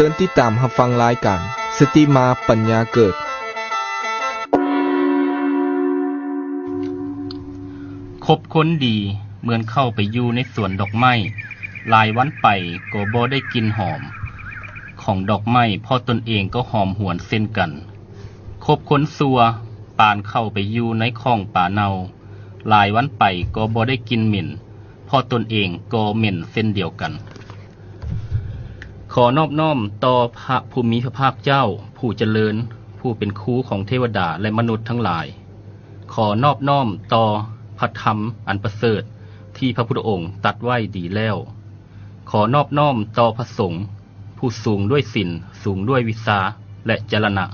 ຊີນຕິດຕາມຮັບຟັງລາຍການ ສະຕິມາປັນຍາເກີດ. ຄົບຄົນດີ ເໝືອນເຂົ້າໄປຢູ່ໃນສວນດອກໄມ້, ຫຼາຍວັນໄປກໍບໍ່ໄດ້ກິ່ນຫອມຂອງດອກໄມ້, ເພາະຕົນເອງກໍຫອມຫວນເຊັ່ນກັນ. ຄົບຄົນຊົ່ວ ປານເຂົ້າໄປຢູ່ໃນຂ້ອງປາເນົ່າ, ຫຼາຍວັນໄປກໍບໍ່ໄດ້ກິ່ນເໝັນ, ເພາະຕົນເອງກໍເໝັນເຊັ່ນດຽວກັນ. ຂໍນອບນ້ອມຕໍ່ພະຜູ້ມີພະພາກເຈົ້າ ຜູ້ຈະເລີນ ຜູ້ເປັນຄູຂອງເທວະດາ ແລະ ມະນຸດທັງຫຼາຍ. ຂໍນອບນ້ອມຕໍ່ພະທຳອັນປະເສີດທີ່ພະພຸດທະອົງຕັດໄວ້ດີແລ້ວ. ຂໍນອບນ້ອມຕໍ່ພະສົງ ຜູ້ສູງດ້ວຍສິນ, ສູງດ້ວຍວິຊາ ແລະ ຈະລະນະ.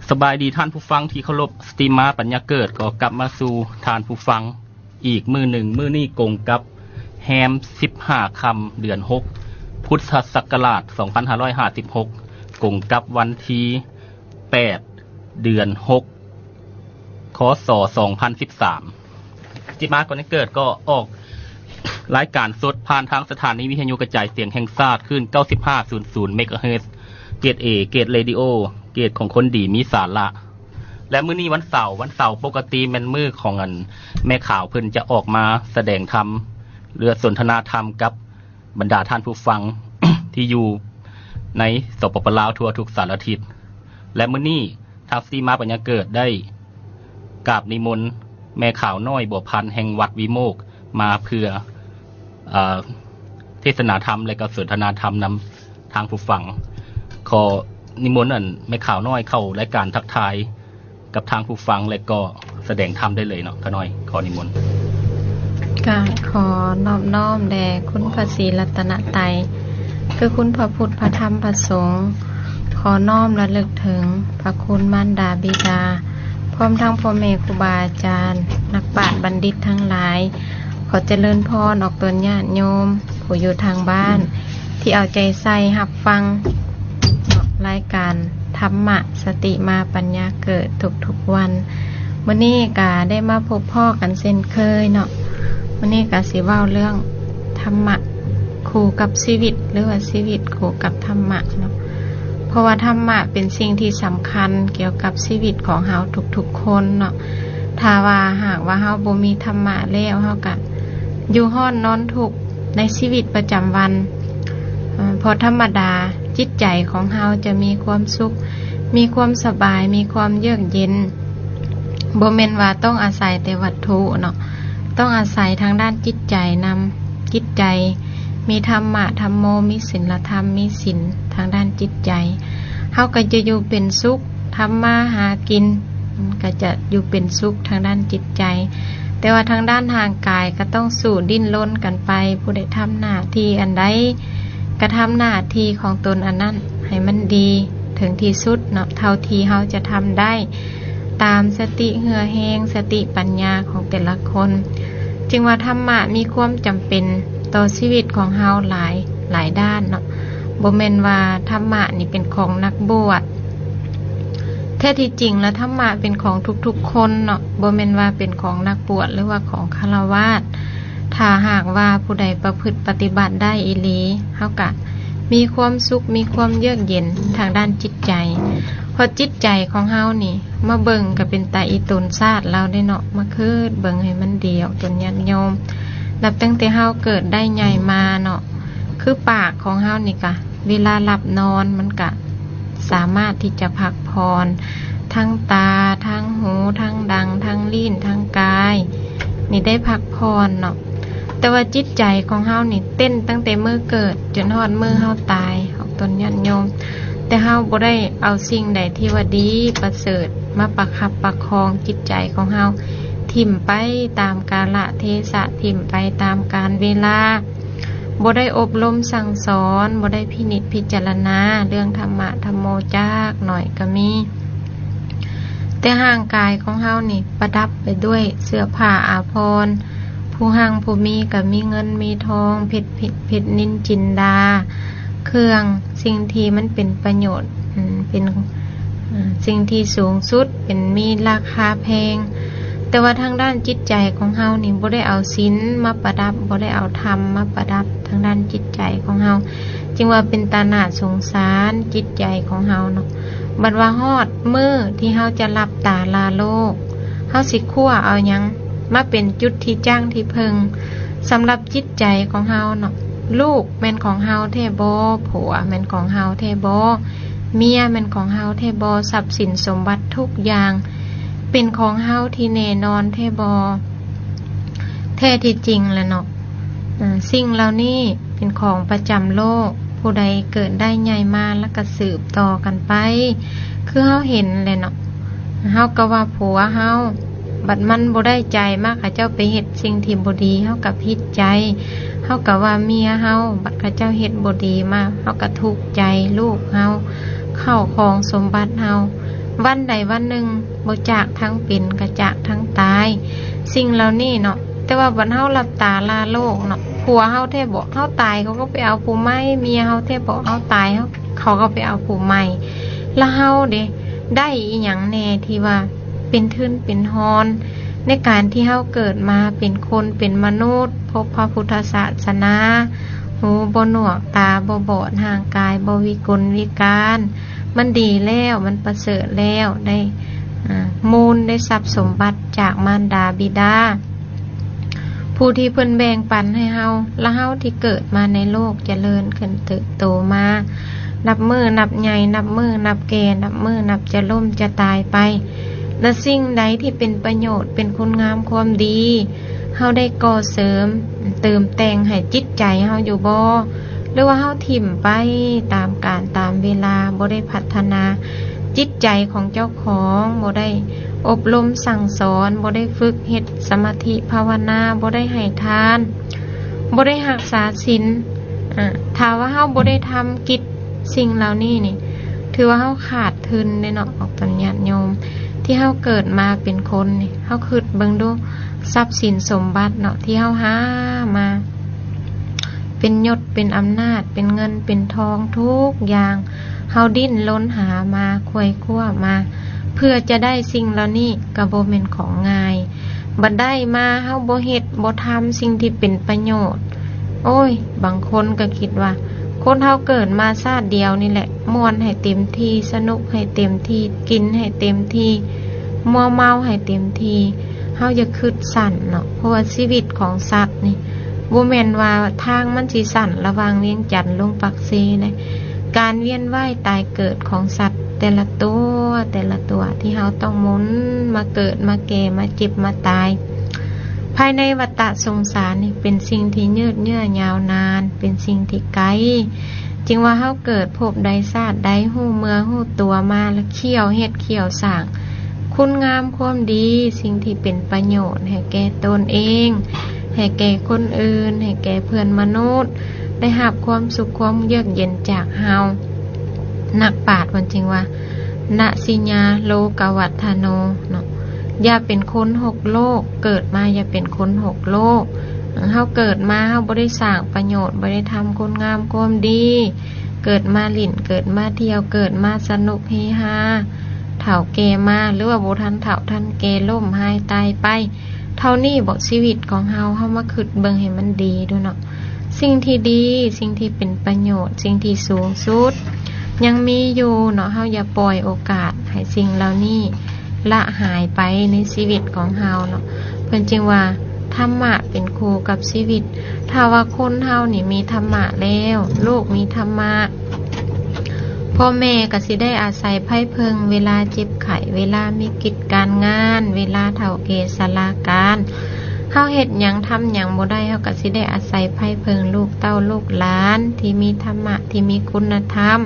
ສະບາຍດີທ່ານຜູ້ຟັງທີ່ເຄົາລົບ, ສະຕິມາປັນຍາເກີດກໍກັບມາສູ່ທ່ານຜູ້ຟັງ ອີກມື້ໜຶ່ງ, ມື້ນີ້ກົງກັບແຮມສິບຫ້າຄ່ຳເດືອນຫົກ ພຸດທະສັກກະລາດສອງພັນຫ້າຮ້ອຍຫ້າສິບຫົກ, ກົງກັບວັນທີແປດເດືອນຫົກ ຄ.ສ. ສອງພັນສິບສາມ. ສະຕິມາປັນຍາເກີດກໍອອກລາຍການສົດຜ່ານທາງສະຖານີວິທະຍຸກະຈາຍສຽງແຫ່ງຊາດ ຄື້ນເກົ້າສິບຫ້າຈຸດສູນເມກາເຮີດ, ເກຣດ A ເກຣດເຣດິໂອ, ເກຣດຂອງຄົນດີມີສາລະ. ແລະ ມື້ນີ້ວັນເສົາ, ວັນເສົາປົກກະຕິແມ່ນມື້ຂອງອັນແມ່ຂາວເພິ່ນຈະອອກມາສະແດງທຳ ຫຼື ສົນທະນາທຳກັບບັນດາທ່ານຜູ້ຟັງທີ່ຢູ່ໃນ ສປປ ລາວ ທົ່ວທຸກສາລະທິດ. ແລະ ມື້ນີ້ທາງສະຕິມາປັນຍາເກີດໄດ້ກາບນິມົນແມ່ຂາວນ້ອຍບົວພັນແຫ່ງວັດວິໂມກ ມາເພື່ອ ເອີ ເທດສະໜາທຳ ແລະ ກໍສົນທະນາທຳນຳທາງຜູ້ຟັງ. ຂໍນິມົນອັນແມ່ຂາວນ້ອຍເຂົ້າລາຍການທັກທາຍກັບທາງຜູ້ຟັງ ແລະ ກໍສະແດງທຳໄດ້ເລີຍເນາະ. ຂານ້ອຍ ຂໍນິມົນ. ກະຂໍນອບນ້ອມແດ່ຄຸນພະສີລັດຕະນະໄຕ ຄືຄຸນພະພຸດ ພະທຳ ພະສົງ. ຂໍນ້ອມລະລຶກເຖິງພະຄຸນມານດາບິດາ ພ້ອມທັງພໍ່ແມ່ຄູບາອາຈານ ນັກປາດບັນດິດທັງຫຼາຍ. ຂໍຈະເລີນພອນອອກຕົນຍາດໂຍມຜູ້ຢູ່ທາງບ້ານ ທີ່ເອົາໃຈໃສ່ຮັບຟັງລາຍການທຳມະ ສະຕິມາປັນຍາເກີດທຸກໆວັນ. ມື້ນີ້ກະໄດ້ມາພົບພໍ້ກັນເຊັ່ນເຄີຍເນາະ. ມື້ນີ້ກະຊິເວົ້າເລື່ອງທຳມະ ຄູ່ກັບຊີວິດ ຫຼືວ່າຊີວິດຄູ່ກັບທຳມະເນາະ. ເພາະວ່າທຳມະເປັນສິ່ງທີ່ສຳຄັນກ່ຽວກັບຊີວິດຂອງເຮົາທຸກໆຄົນເນາະ. ຖ້າວ່າຫາກວ່າເຮົາບໍ່ມີທຳມະແລ້ວ ເຮົາກະຢູ່ຮ້ອນນອນທຸກໃນຊີວິດປະຈຳວັນ. ເພາະທຳມະດາຈິດໃຈຂອງເຮົາຈະມີຄວາມສຸກ, ມີຄວາມສະບາຍ, ມີຄວາມເຢືອກເຢັນ. ບໍ່ແມ່ນວ່າຕ້ອງອາໄສແຕ່ວັດຖຸເນາະ, ຕ້ອງອາໄສທາງດ້ານຈິດໃຈນຳ. ຈິດໃຈມີທຳມະທຳໂມ, ມີສິນລະທຳ, ມີສິນທາງດ້ານຈິດໃຈ, ເຮົາກໍຈະຢູ່ເປັນສຸກ, ທຳມາຫາກິນ ກໍຈະຢູ່ເປັນສຸກທາງດ້ານຈິດໃຈ. ແຕ່ວ່າທາງດ້ານຮ່າງກາຍກໍຕ້ອງສູ້ດີ້ນລົນກັນໄປ, ຜູ້ໃດທຳໜ້າທີ່ອັນໃດ ກະທຳໜ້າທີ່ຂອງຕົນອັນນັ້ນໃຫ້ມັນດີເຖິງທີ່ສຸດເນາະ, ເທົ່າທີ່ເຮົາຈະທຳໄດ້ ຕາມສະຕິເຫື່ອແຮງ, ສະຕິປັນຍາຂອງແຕ່ລະຄົນ. ຈຶ່ງວ່າທຳມະມີຄວາມຈຳເປັນຕໍ່ຊີວິດຂອງເຮົາຫຼາຍ, ຫຼາຍດ້ານເນາະ. ບໍ່ແມ່ນວ່າທຳມະນີ້ເປັນຂອງນັກບວດ, ແທ້ທີ່ຈິງແລ້ວທຳມະເປັນຂອງທຸກໆຄົນເນາະ, ບໍ່ແມ່ນວ່າເປັນຂອງນັກບວດ ຫຼືວ່າຂອງຄາລະວາດ. ຖ້າຫາກວ່າຜູ້ໃດປະພຶດປະຕິບັດໄດ້ອີ່ຫຼີ, ເຮົາກະມີຄວາມສຸກ, ມີຄວາມເຢືອກເຢັນທາງດ້ານຈິດໃຈ. ເພາະຈິດໃຈຂອງເຮົານີ້ ມາເບິ່ງກະເປັນຕາອີຕົນຊາດລາວເດ້ເນາະ, ມາຄຶດເບິ່ງໃຫ້ມັນດີອອກຕົນຍາດໂຍມ. ນັບຕັ້ງແຕ່ເຮົາເກີດໄດ້ໃຫຍ່ມາເນາະ, ຄືປາກຂອງເຮົານີ້ກະ ເວລາຫຼັບນອນມັນກະສາມາດທີ່ຈະພັກຜ່ອນ, ທັງຕາ, ທັງຫູ, ທັງດັງ, ທັງລີ້ນ, ທັງກາຍ ນີ້ໄດ້ພັກຜ່ອນເນາະ. ແຕ່ວ່າຈິດໃຈຂອງເຮົານີ້ເຕັ້ນຕັ້ງແຕ່ມື້ເກີດຈົນຮອດມື້ເຮົາຕາຍ ອອກຕົນຍາດໂຍມ. ແຕ່ເຮົາບໍ່ໄດ້ເອົາສິ່ງໃດທີ່ວ່າດີປະເສີດມາປະຄັບປະຄອງຈິດໃຈຂອງເຮົາ, ຖິ້ມໄປຕາມກາລະເທສະ, ຖິ້ມໄປຕາມການເວລາ. ບໍ່ໄດ້ອົບຮົມສັ່ງສອນ, ບໍ່ໄດ້ພິນິດພິຈາລະນາເລື່ອງທຳມະທຳໂມຈັກໜ້ອຍກະມີ. ແຕ່ຮ່າງກາຍຂອງເຮົານີ້ປະດັບໄປດ້ວຍເສື້ອຜ້າອາພອນ, ຜູ້ຮັ່ງຜູ້ມີກະມີເງິນມີທອງ, ເພັດ, ເພັດ, ເພັດນິນຈິນດາ, ເຄື່ອງ, ສິ່ງທີ່ມັນເປັນປະໂຫຍດ, ເປັນ, ເປັນສິ່ງທີ່ສູງສຸດ, ເປັນ, ມີລາຄາແພງ. ແຕ່ວ່າທາງດ້ານຈິດໃຈຂອງເຮົານີ້ບໍ່ໄດ້ເອົາສິນມາປະດັບ, ບໍ່ໄດ້ເອົາທຳມາປະດັບທາງດ້ານຈິດໃຈຂອງເຮົາ. ຈຶ່ງວ່າເປັນຕາໜ້າສົງສານຈິດໃຈຂອງເຮົາເນາະ. ບັດວ່າຮອດມື້ທີ່ເຮົາຈະຫຼັບຕາລາໂລກ, ເຮົາຊິຄວ້າເອົາຫຍັງມາເປັນຈຸດທີ່ຈ້າງທີ່ເພິ່ງສຳລັບຈິດໃຈຂອງເຮົາເນາະ? ລູກແມ່ນຂອງເຮົາແທ້ບໍ່? ຜົວແມ່ນຂອງເຮົາແທ້ບໍ່? ເມຍແມ່ນຂອງເຮົາແທ້ບໍ່? ຊັບສິນສົມບັດທຸກຢ່າງເປັນຂອງເຮົາທີ່ແນ່ນອນແທ້ບໍ່? ແທ້ທີ່ຈິງແຫຼະເນາະ, ເອີ່ ສິ່ງເຫຼົ່ານີ້ເປັນຂອງປະຈຳໂລກ, ຜູ້ໃດເກີດໄດ້ໃຫຍ່ມາແລ້ວກໍສືບຕໍ່ກັນໄປ. ຄືເຮົາເຫັນແຫຼະເນາະ, ເຮົາກໍວ່າຜົວເຮົາ ບັດມັນບໍ່ໄດ້ໃຈມາ ເຂົາເຈົ້າໄປເຮັດສິ່ງທີ່ບໍ່ດີ ເຮົາກໍຜິດໃຈ. ເຮົາກໍວ່າເມຍເຮົາ ບັດເຂົາເຈົ້າເຮັດບໍ່ດີມາ ເຮົາກໍທຸກໃຈ. ລູກເຮົາ ເຂົ້າຂອງສົມບັດເຮົາ ວັນໃດວັນໜຶ່ງ ບໍ່ຈາກທັງເປັນ ກໍຈາກທັງຕາຍ. ສິ່ງເຫຼົ່ານີ້ເນາະ, ແຕ່ວ່າບັດເຮົາຫຼັບຕາລາໂລກເນາະ, ຜົວເຮົາແທ້ບໍ່? ເຮົາຕາຍເຂົາກໍໄປເອົາຜູ້ໃໝ່, ເມຍເຮົາແທ້ບໍ່? ເຮົາຕາຍເຂົາ ເຂົາກໍໄປເອົາຜູ້ໃໝ່. ລະເຮົາເດ ໄດ້ອີ່ຫຍັງແດ່ທີ່ວ່າເປັນທຶນເປັນຮອນ ໃນການທີ່ເຮົາເກີດມາເປັນຄົນເປັນມະນຸດ, ພົບພະພຸດທະສາສະໜາ, ຫູບໍ່ໜວກ, ຕາບໍ່ບອດ, ຮ່າງກາຍບໍ່ວິກົນວິການ, ມັນດີແລ້ວ, ມັນປະເສີດແລ້ວ, ໄດ້ ອາ ມູນ, ໄດ້ຊັບສົມບັດຈາກມານດາບິດາ ຜູ້ທີ່ເພິ່ນແບ່ງປັນໃຫ້ເຮົາ, ລະເຮົາທີ່ເກີດມາໃນໂລກຈະເລີນຂຶ້ນເຕີບໂຕມາ, ນັບມື້ນັບໃຫຍ່, ນັບມື້ນັບແກ່, ນັບມື້ນັບຈະລົ້ມຈະຕາຍໄປ. ລະສິ່ງໃດທີ່ເປັນປະໂຫຍດ, ເປັນຄຸນງາມຄວາມດີ, ເຮົາໄດ້ກໍ່ເສີມ, ເຕີມແຕ່ງໃຫ້ຈິດໃຈເຮົາຢູ່ບໍ່? ຫຼືວ່າເຮົາຖິ້ມໄປຕາມການຕາມເວລາ, ບໍ່ໄດ້ພັດທະນາຈິດໃຈຂອງເຈົ້າຂອງ, ບໍ່ໄດ້ອົບຮົມສັ່ງສອນ, ບໍ່ໄດ້ຝຶກເຮັດສະມາທິພາວະນາ, ບໍ່ໄດ້ໃຫ້ທານ, ບໍ່ໄດ້ຮັກສາສິນ. ອາ ຖ້າວ່າເຮົາບໍ່ໄດ້ທຳກິດສິ່ງເຫຼົ່ານີ້ນີ້ ຖືວ່າເຮົາຂາດທຶນເດ້ເນາະ, ອອກຕົນຍາດໂຍມ ທີ່ເຮົາເກີດມາເປັນຄົນນີ້. ເຮົາຄິດເບິ່ງດູ, ຊັບສິນສົມບັດເນາະ ທີ່ເຮົາຫາມາ ເປັນຍົດ ເປັນອຳນາດ ເປັນເງິນ ເປັນທອງ ທຸກຢ່າງ ເຮົາດີ້ນລົນຫາມາ ໄຂວ່ຄວ້າມາ ເພື່ອຈະໄດ້ສິ່ງເຫຼົ່ານີ້ ກໍບໍ່ແມ່ນຂອງງ່າຍ. ບັດໄດ້ມາ ເຮົາບໍ່ເຮັດ ບໍ່ທຳສິ່ງທີ່ເປັນປະໂຫຍດ. ໂອ້ຍ ບາງຄົນກໍຄິດວ່າ ຄົນເຮົາເກີດມາຊາດດຽວນີ້ແຫຼະ ມ່ວນໃຫ້ເຕັມທີ່ ສະໜຸກໃຫ້ເຕັມທີ່ ກິນໃຫ້ເຕັມທີ່ ມົວເມົາໃຫ້ເຕັມທີ່. ເຮົາຢ່າຄິດສັ້ນເນາະ ເພາະວ່າຊີວິດຂອງສັດນີ້ ບໍ່ແມ່ນວ່າທາງມັນຊິສັ້ນລະຫວ່າງວຽງຈັນລົງປາກເຊເດ້. ການວຽນວ່າຍຕາຍເກີດຂອງສັດແຕ່ລະຕົວ ແຕ່ລະຕົວ ທີ່ເຮົາຕ້ອງໝູນມາເກີດ ມາແກ່ ມາເຈັບ ມາຕາຍ ພາຍໃນວັດຕະສົງສານນີ້ ເປັນສິ່ງທີ່ຍືດເຍື້ອຍາວນານ ເປັນສິ່ງທີ່ໄກ. ຈຶ່ງວ່າເຮົາເກີດພົບໃດຊາດໃດ ຮູ້ເມື່ອຮູ້ຕົວມາ ລະຂ້ຽວເຮັດຂ້ຽວສ້າງ ຄຸນງາມຄວາມດີ ສິ່ງທີ່ເປັນປະໂຫຍດໃຫ້ແກ່ຕົນເອງ, ໃຫ້ແກ່ຄົນອື່ນ, ໃຫ້ແກ່ເພື່ອນມະນຸດ ໄດ້ຮັບຄວາມສຸກຄວາມເຢືອກເຢັນຈາກເຮົາ. ນັກປາດເພິ່ນຈຶ່ງວ່າ ນະສິຍາໂລກະວັດທະໂນ ເນາະ. ຢ່າເປັນຄົນຫົກໂລກ, ເກີດມາຢ່າເປັນຄົນຫົກໂລກ. ເຮົາເກີດມາ ເຮົາບໍ່ໄດ້ສ້າງປະໂຫຍດ, ບໍ່ໄດ້ທຳຄຸນງາມຄວາມດີ, ເກີດມາຫຼິ້ນ, ເກີດມາທ່ຽວ, ເກີດມາສະໜຸກເຮຮາ, ເຖົ້າແກ່ມາ ຫຼືວ່າບໍ່ທັນເຖົ້າທັນແກ່ ລົ້ມຫາຍຕາຍໄປ ເທົ່ານີ້ບໍ? ຊີວິດຂອງເຮົາ ເຮົາມາຄິດເບິ່ງໃຫ້ມັນດີດູເນາະ. ສິ່ງທີ່ດີ ສິ່ງທີ່ເປັນປະໂຫຍດ ສິ່ງທີ່ສູງສຸດຍັງມີຢູ່ເນາະ. ເຮົາຢ່າປ່ອຍໂອກາດໃຫ້ສິ່ງເຫຼົ່ານີ້ລະຫາຍໄປໃນຊີວິດຂອງເຮົາເນາະ. ເພິ່ນຈຶ່ງວ່າ ທຳມະເປັນຄູ່ກັບຊີວິດ. ຖ້າວ່າຄົນເຮົານີ້ມີທຳມະແລ້ວ ລູກມີທຳມະ ພໍ່ແມ່ກໍຊິໄດ້ອາໄສໃຜເພິ່ງ ເວລາເຈັບໄຂ້, ເວລາມີກິດການງານ, ເວລາເຖົ້າແກ່ຊະລາການ. ເຮົາເຮັດຫຍັງທຳຫຍັງບໍ່ໄດ້ ເຮົາກໍຊິໄດ້ອາໄສໃຜເພິ່ງ ລູກເຕົ້າລູກຫຼານທີ່ມີທຳມະ ທີ່ມີຄຸນນະທຳ.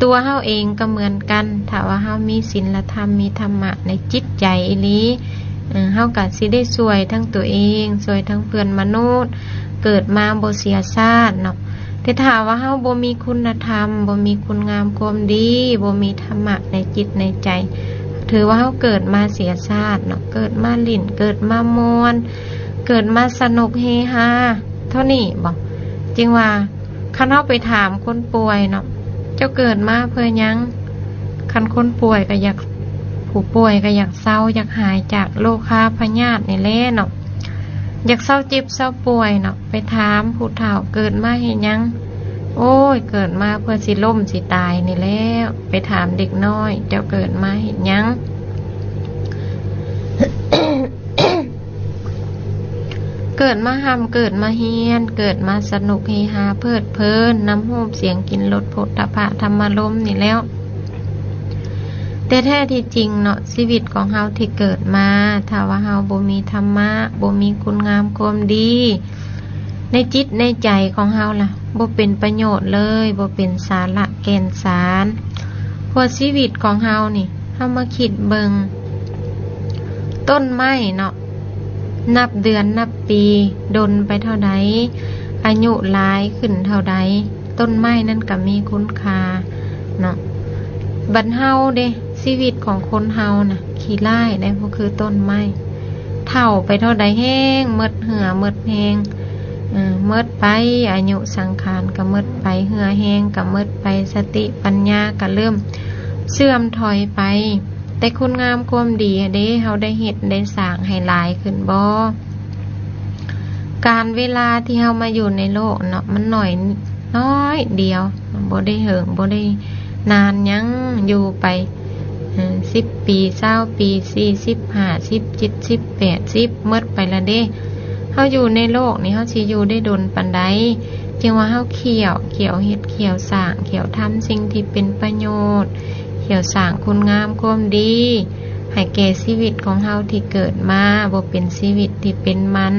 ຕົວເຮົາເອງກໍເໝືອນກັນ ຖ້າວ່າເຮົາມີສິນລະທຳ ມີທຳມະໃນຈິດໃຈອີ່ຫຼີ ເອີ ເຮົາກໍຊິໄດ້ຊ່ວຍທັງຕົວເອງ ຊ່ວຍທັງເພື່ອນມະນຸດ ເກີດມາບໍ່ເສຍຊາດເນາະ. ແຕ່ຖ້າວ່າເຮົາບໍ່ມີຄຸນນະທຳ ບໍ່ມີຄຸນງາມຄວາມດີ ບໍ່ມີທຳມະໃນຈິດໃນໃຈ ຖືວ່າເຮົາເກີດມາເສຍຊາດເນາະ. ເກີດມາຫຼິ້ນ ເກີດມາມ່ວນ ເກີດມາສະໜຸກເຮຮາ ເທົ່ານີ້ບໍ? ຈຶ່ງວ່າ ຄັນເຮົາໄປຖາມຄົນປ່ວຍເນາະ ເຈົ້າເກີດມາເພື່ອຫຍັງ? ຄັນຄົນປ່ວຍກໍຢາກ ຜູ້ປ່ວຍກໍຢາກເຊົາ ຢາກຫາຍຈາກໂລຄາພະຍາດນີ້ແຫຼະເນາະ ຢາກເຊົາເຈັບເຊົາປ່ວຍເນາະ. ໄປຖາມຜູ້ເຖົ້າ ເກີດມາເຮັດຫຍັງ? ໂອ້ຍ ເກີດມາເພື່ອຊິລົ້ມຊິຕາຍນີ້ແຫຼ້ວ. ໄປຖາມເດັກນ້ອຍ ເຈົ້າເກີດມາເຮັດຫຍັງ? ເກີດມາຮ່ຳ ເກີດມາຮຽນ ເກີດມາສະໜຸກເຮຮາເພີດເພີນ ນຳຮູບສຽງກິ່ນລົດໂຜດຖະພະທຳມາລົມນີ້ແຫຼ້ວ. ແຕ່ແທ້ທີ່ຈິງເນາະ ຊີວິດຂອງເຮົາທີ່ເກີດມາ ຖ້າວ່າເຮົາບໍ່ມີທຳມະ ບໍ່ມີຄຸນງາມຄວາມດີ ໃນຈິດໃນໃຈຂອງເຮົາລະ ບໍ່ເປັນປະໂຫຍດເລີຍ ບໍ່ເປັນສາລະແກ່ນສານ. ເພາະຊີວິດຂອງເຮົານີ້ ເຮົາມາຄິດເບິ່ງ ຕົ້ນໄມ້ເນາະ ນັບເດືອນນັບປີ ດົນໄປເທົ່າໃດ ອາຍຸຫຼາຍຂຶ້ນເທົ່າໃດ ຕົ້ນໄມ້ນັ້ນກໍມີຄຸນຄ່າເນາະ. ບັດເຮົາເດ້ ຊີວິດຂອງຄົນເຮົານະ ຂີ້ຮ້າຍໄດ໋ ບໍ່ຄືຕົ້ນໄມ້. ເຖົ້າໄປເທົ່າໃດແຮງ ໝົດເຫື່ອໝົດແຮງ ເອີ ໝົດໄປ ອາຍຸສັງຂານກໍໝົດໄປ ເຫື່ອແຮງກໍໝົດໄປ ສະຕິປັນຍາກໍເລີ່ມເສື່ອມຖອຍໄປ. ແຕ່ຄຸນງາມຄວາມດີເດ້ ເຮົາໄດ້ເຮັດໄດ້ສ້າງໃຫ້ຫຼາຍຂຶ້ນບໍ່? ການເວລາທີ່ເຮົາມາຢູ່ໃນໂລກເນາະ ມັນໜ້ອຍ ນ້ອຍດຽວ ບໍ່ໄດ້ເຫິງ ບໍ່ໄດ້ນານຫຍັງ ຢູ່ໄປ ເອີ ສິບປີ ຊາວປີ ສີ່ສິບ ຫ້າສິບ ເຈັດສິບ ແປດສິບ ໝົດໄປລະເດ້. ເຮົາຢູ່ໃນໂລກນີ້ ເຮົາຊິຢູ່ໄດ້ດົນປານໃດ? ຈຶ່ງວ່າເຮົາຂ້ຽວ ຂ້ຽວເຮັດ ຂ້ຽວສ້າງ ຂ້ຽວທຳສິ່ງທີ່ເປັນປະໂຫຍດ ຂ້ຽວສ້າງຄຸນງາມຄວາມດີ ໃຫ້ແກ່ຊີວິດຂອງເຮົາທີ່ເກີດມາ ບໍ່ເປັນຊີວິດທີ່ເປັນມັນ.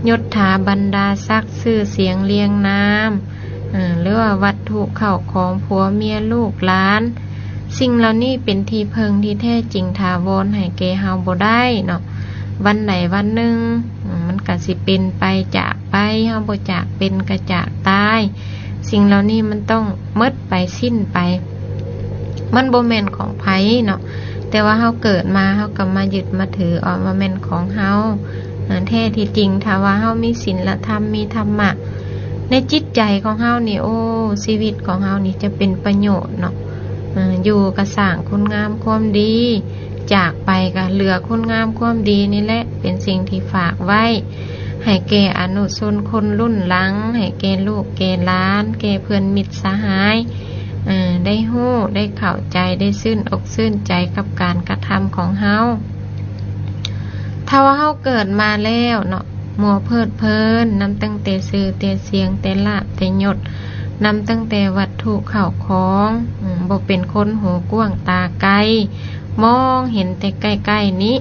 ຍົດຖາບັນດາສັກ ຊື່ສຽງລຽງນາມ ເອີ ຫຼືວ່າວັດຖຸເຂົ້າຂອງ ຜົວເມຍລູກຫຼານ ສິ່ງເຫຼົ່ານີ້ເປັນທີ່ເພິ່ງທີ່ແທ້ຈິງຖາວອນໃຫ້ແກ່ເຮົາບໍ່ໄດ້ເນາະ. ວັນໃດວັນໜຶ່ງ ເອີ ມັນກະຊິເປັນໄປຈາກໄປ ເຮົາບໍ່ຈາກເປັນກະຈາກຕາຍ. ສິ່ງເຫຼົ່ານີ້ມັນຕ້ອງໝົດໄປ ສິ້ນໄປ ມັນບໍ່ແມ່ນຂອງໃຜເນາະ. ແຕ່ວ່າເຮົາເກີດມາ ເຮົາກໍມາຍຶດມາຖືເອົາວ່າແມ່ນຂອງເຮົາ. ແທ້ທີ່ຈິງ ຖ້າວ່າເຮົາມີສິນລະທຳ ມີທຳມະໃນຈິດໃຈຂອງເຮົານີ້ ໂອ້ ຊີວິດຂອງເຮົານີ້ຈະເປັນປະໂຫຍດເນາະ. ເອີ ຢູ່ກໍສ້າງຄຸນງາມຄວາມດີ ຈາກໄປກໍເຫຼືອຄຸນງາມຄວາມດີນີ້ແຫຼະ ເປັນສິ່ງທີ່ຝາກໄວ້ ໃຫ້ແກ່ອະນຸຊົນຄົນລຸ້ນຫຼັງ ໃຫ້ແກ່ລູກແກ່ຫຼານ ແກ່ເພື່ອນມິດສະຫາຍ ເອີ ໄດ້ຮູ້ ໄດ້ເຂົ້າໃຈ ໄດ້ຊື່ນອົກຊື່ນໃຈກັບການກະທຳຂອງເຮົາ. ຖ້າວ່າເຮົາເກີດມາແລ້ວເນາະ ມົວເພີດເພີນນຳຕັ້ງແຕ່ຊື່ແຕ່ສຽງ ແຕ່ລາບແຕ່ຍົດ ນຳຕັ້ງແຕ່ວັດຖຸເຂົ້າຂອງ ເອີ ບໍ່ເປັນຄົນຫູກວ້າງຕາໄກ ມອງເຫັນແຕ່ໃກ້ໆນີ້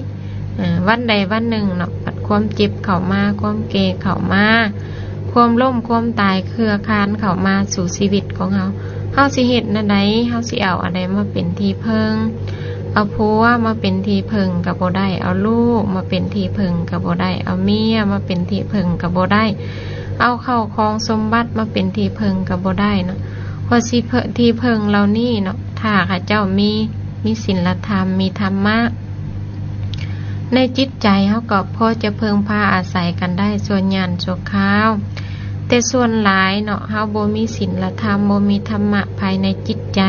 ເອີ ວັນໃດວັນໜຶ່ງເນາະ ບັດຄວາມເຈັບເຂົ້າມາ ຄວາມແກ່ເຂົ້າມາ ຄວາມລົ້ມຄວາມຕາຍເຄືອຄານເຂົ້າມາສູ່ຊີວິດຂອງເຮົາ ເຮົາຊິເຮັດແນວໃດ? ເຮົາຊິເອົາອັນໃດມາເປັນທີ່ເພິ່ງ? ເອົາຜົວມາເປັນທີ່ເພິ່ງກໍບໍ່ໄດ້ ເອົາລູກມາເປັນທີ່ເພິ່ງກໍບໍ່ໄດ້ ເອົາເມຍມາເປັນທີ່ເພິ່ງກໍບໍ່ໄດ້ ເອົາເຂົ້າຂອງສົມບັດມາເປັນທີ່ເພິ່ງກໍບໍ່ໄດ້ເນາະ. ເພາະທີ່ເພິ່ງເຫຼົ່ານີ້ເນາະ ຖ້າເຂົາເຈົ້າມີ ມີສິນລະທຳ ມີທຳມະ ໃນຈິດໃຈເຮົາກໍພໍຈະເພິ່ງພາອາໄສກັນໄດ້ຊົ່ວຍາມຊົ່ວຄາວ. ແຕ່ສ່ວນຫຼາຍເນາະ ເຮົາບໍ່ມີສິນລະທຳ ບໍ່ມີທຳມະພາຍໃນຈິດໃຈ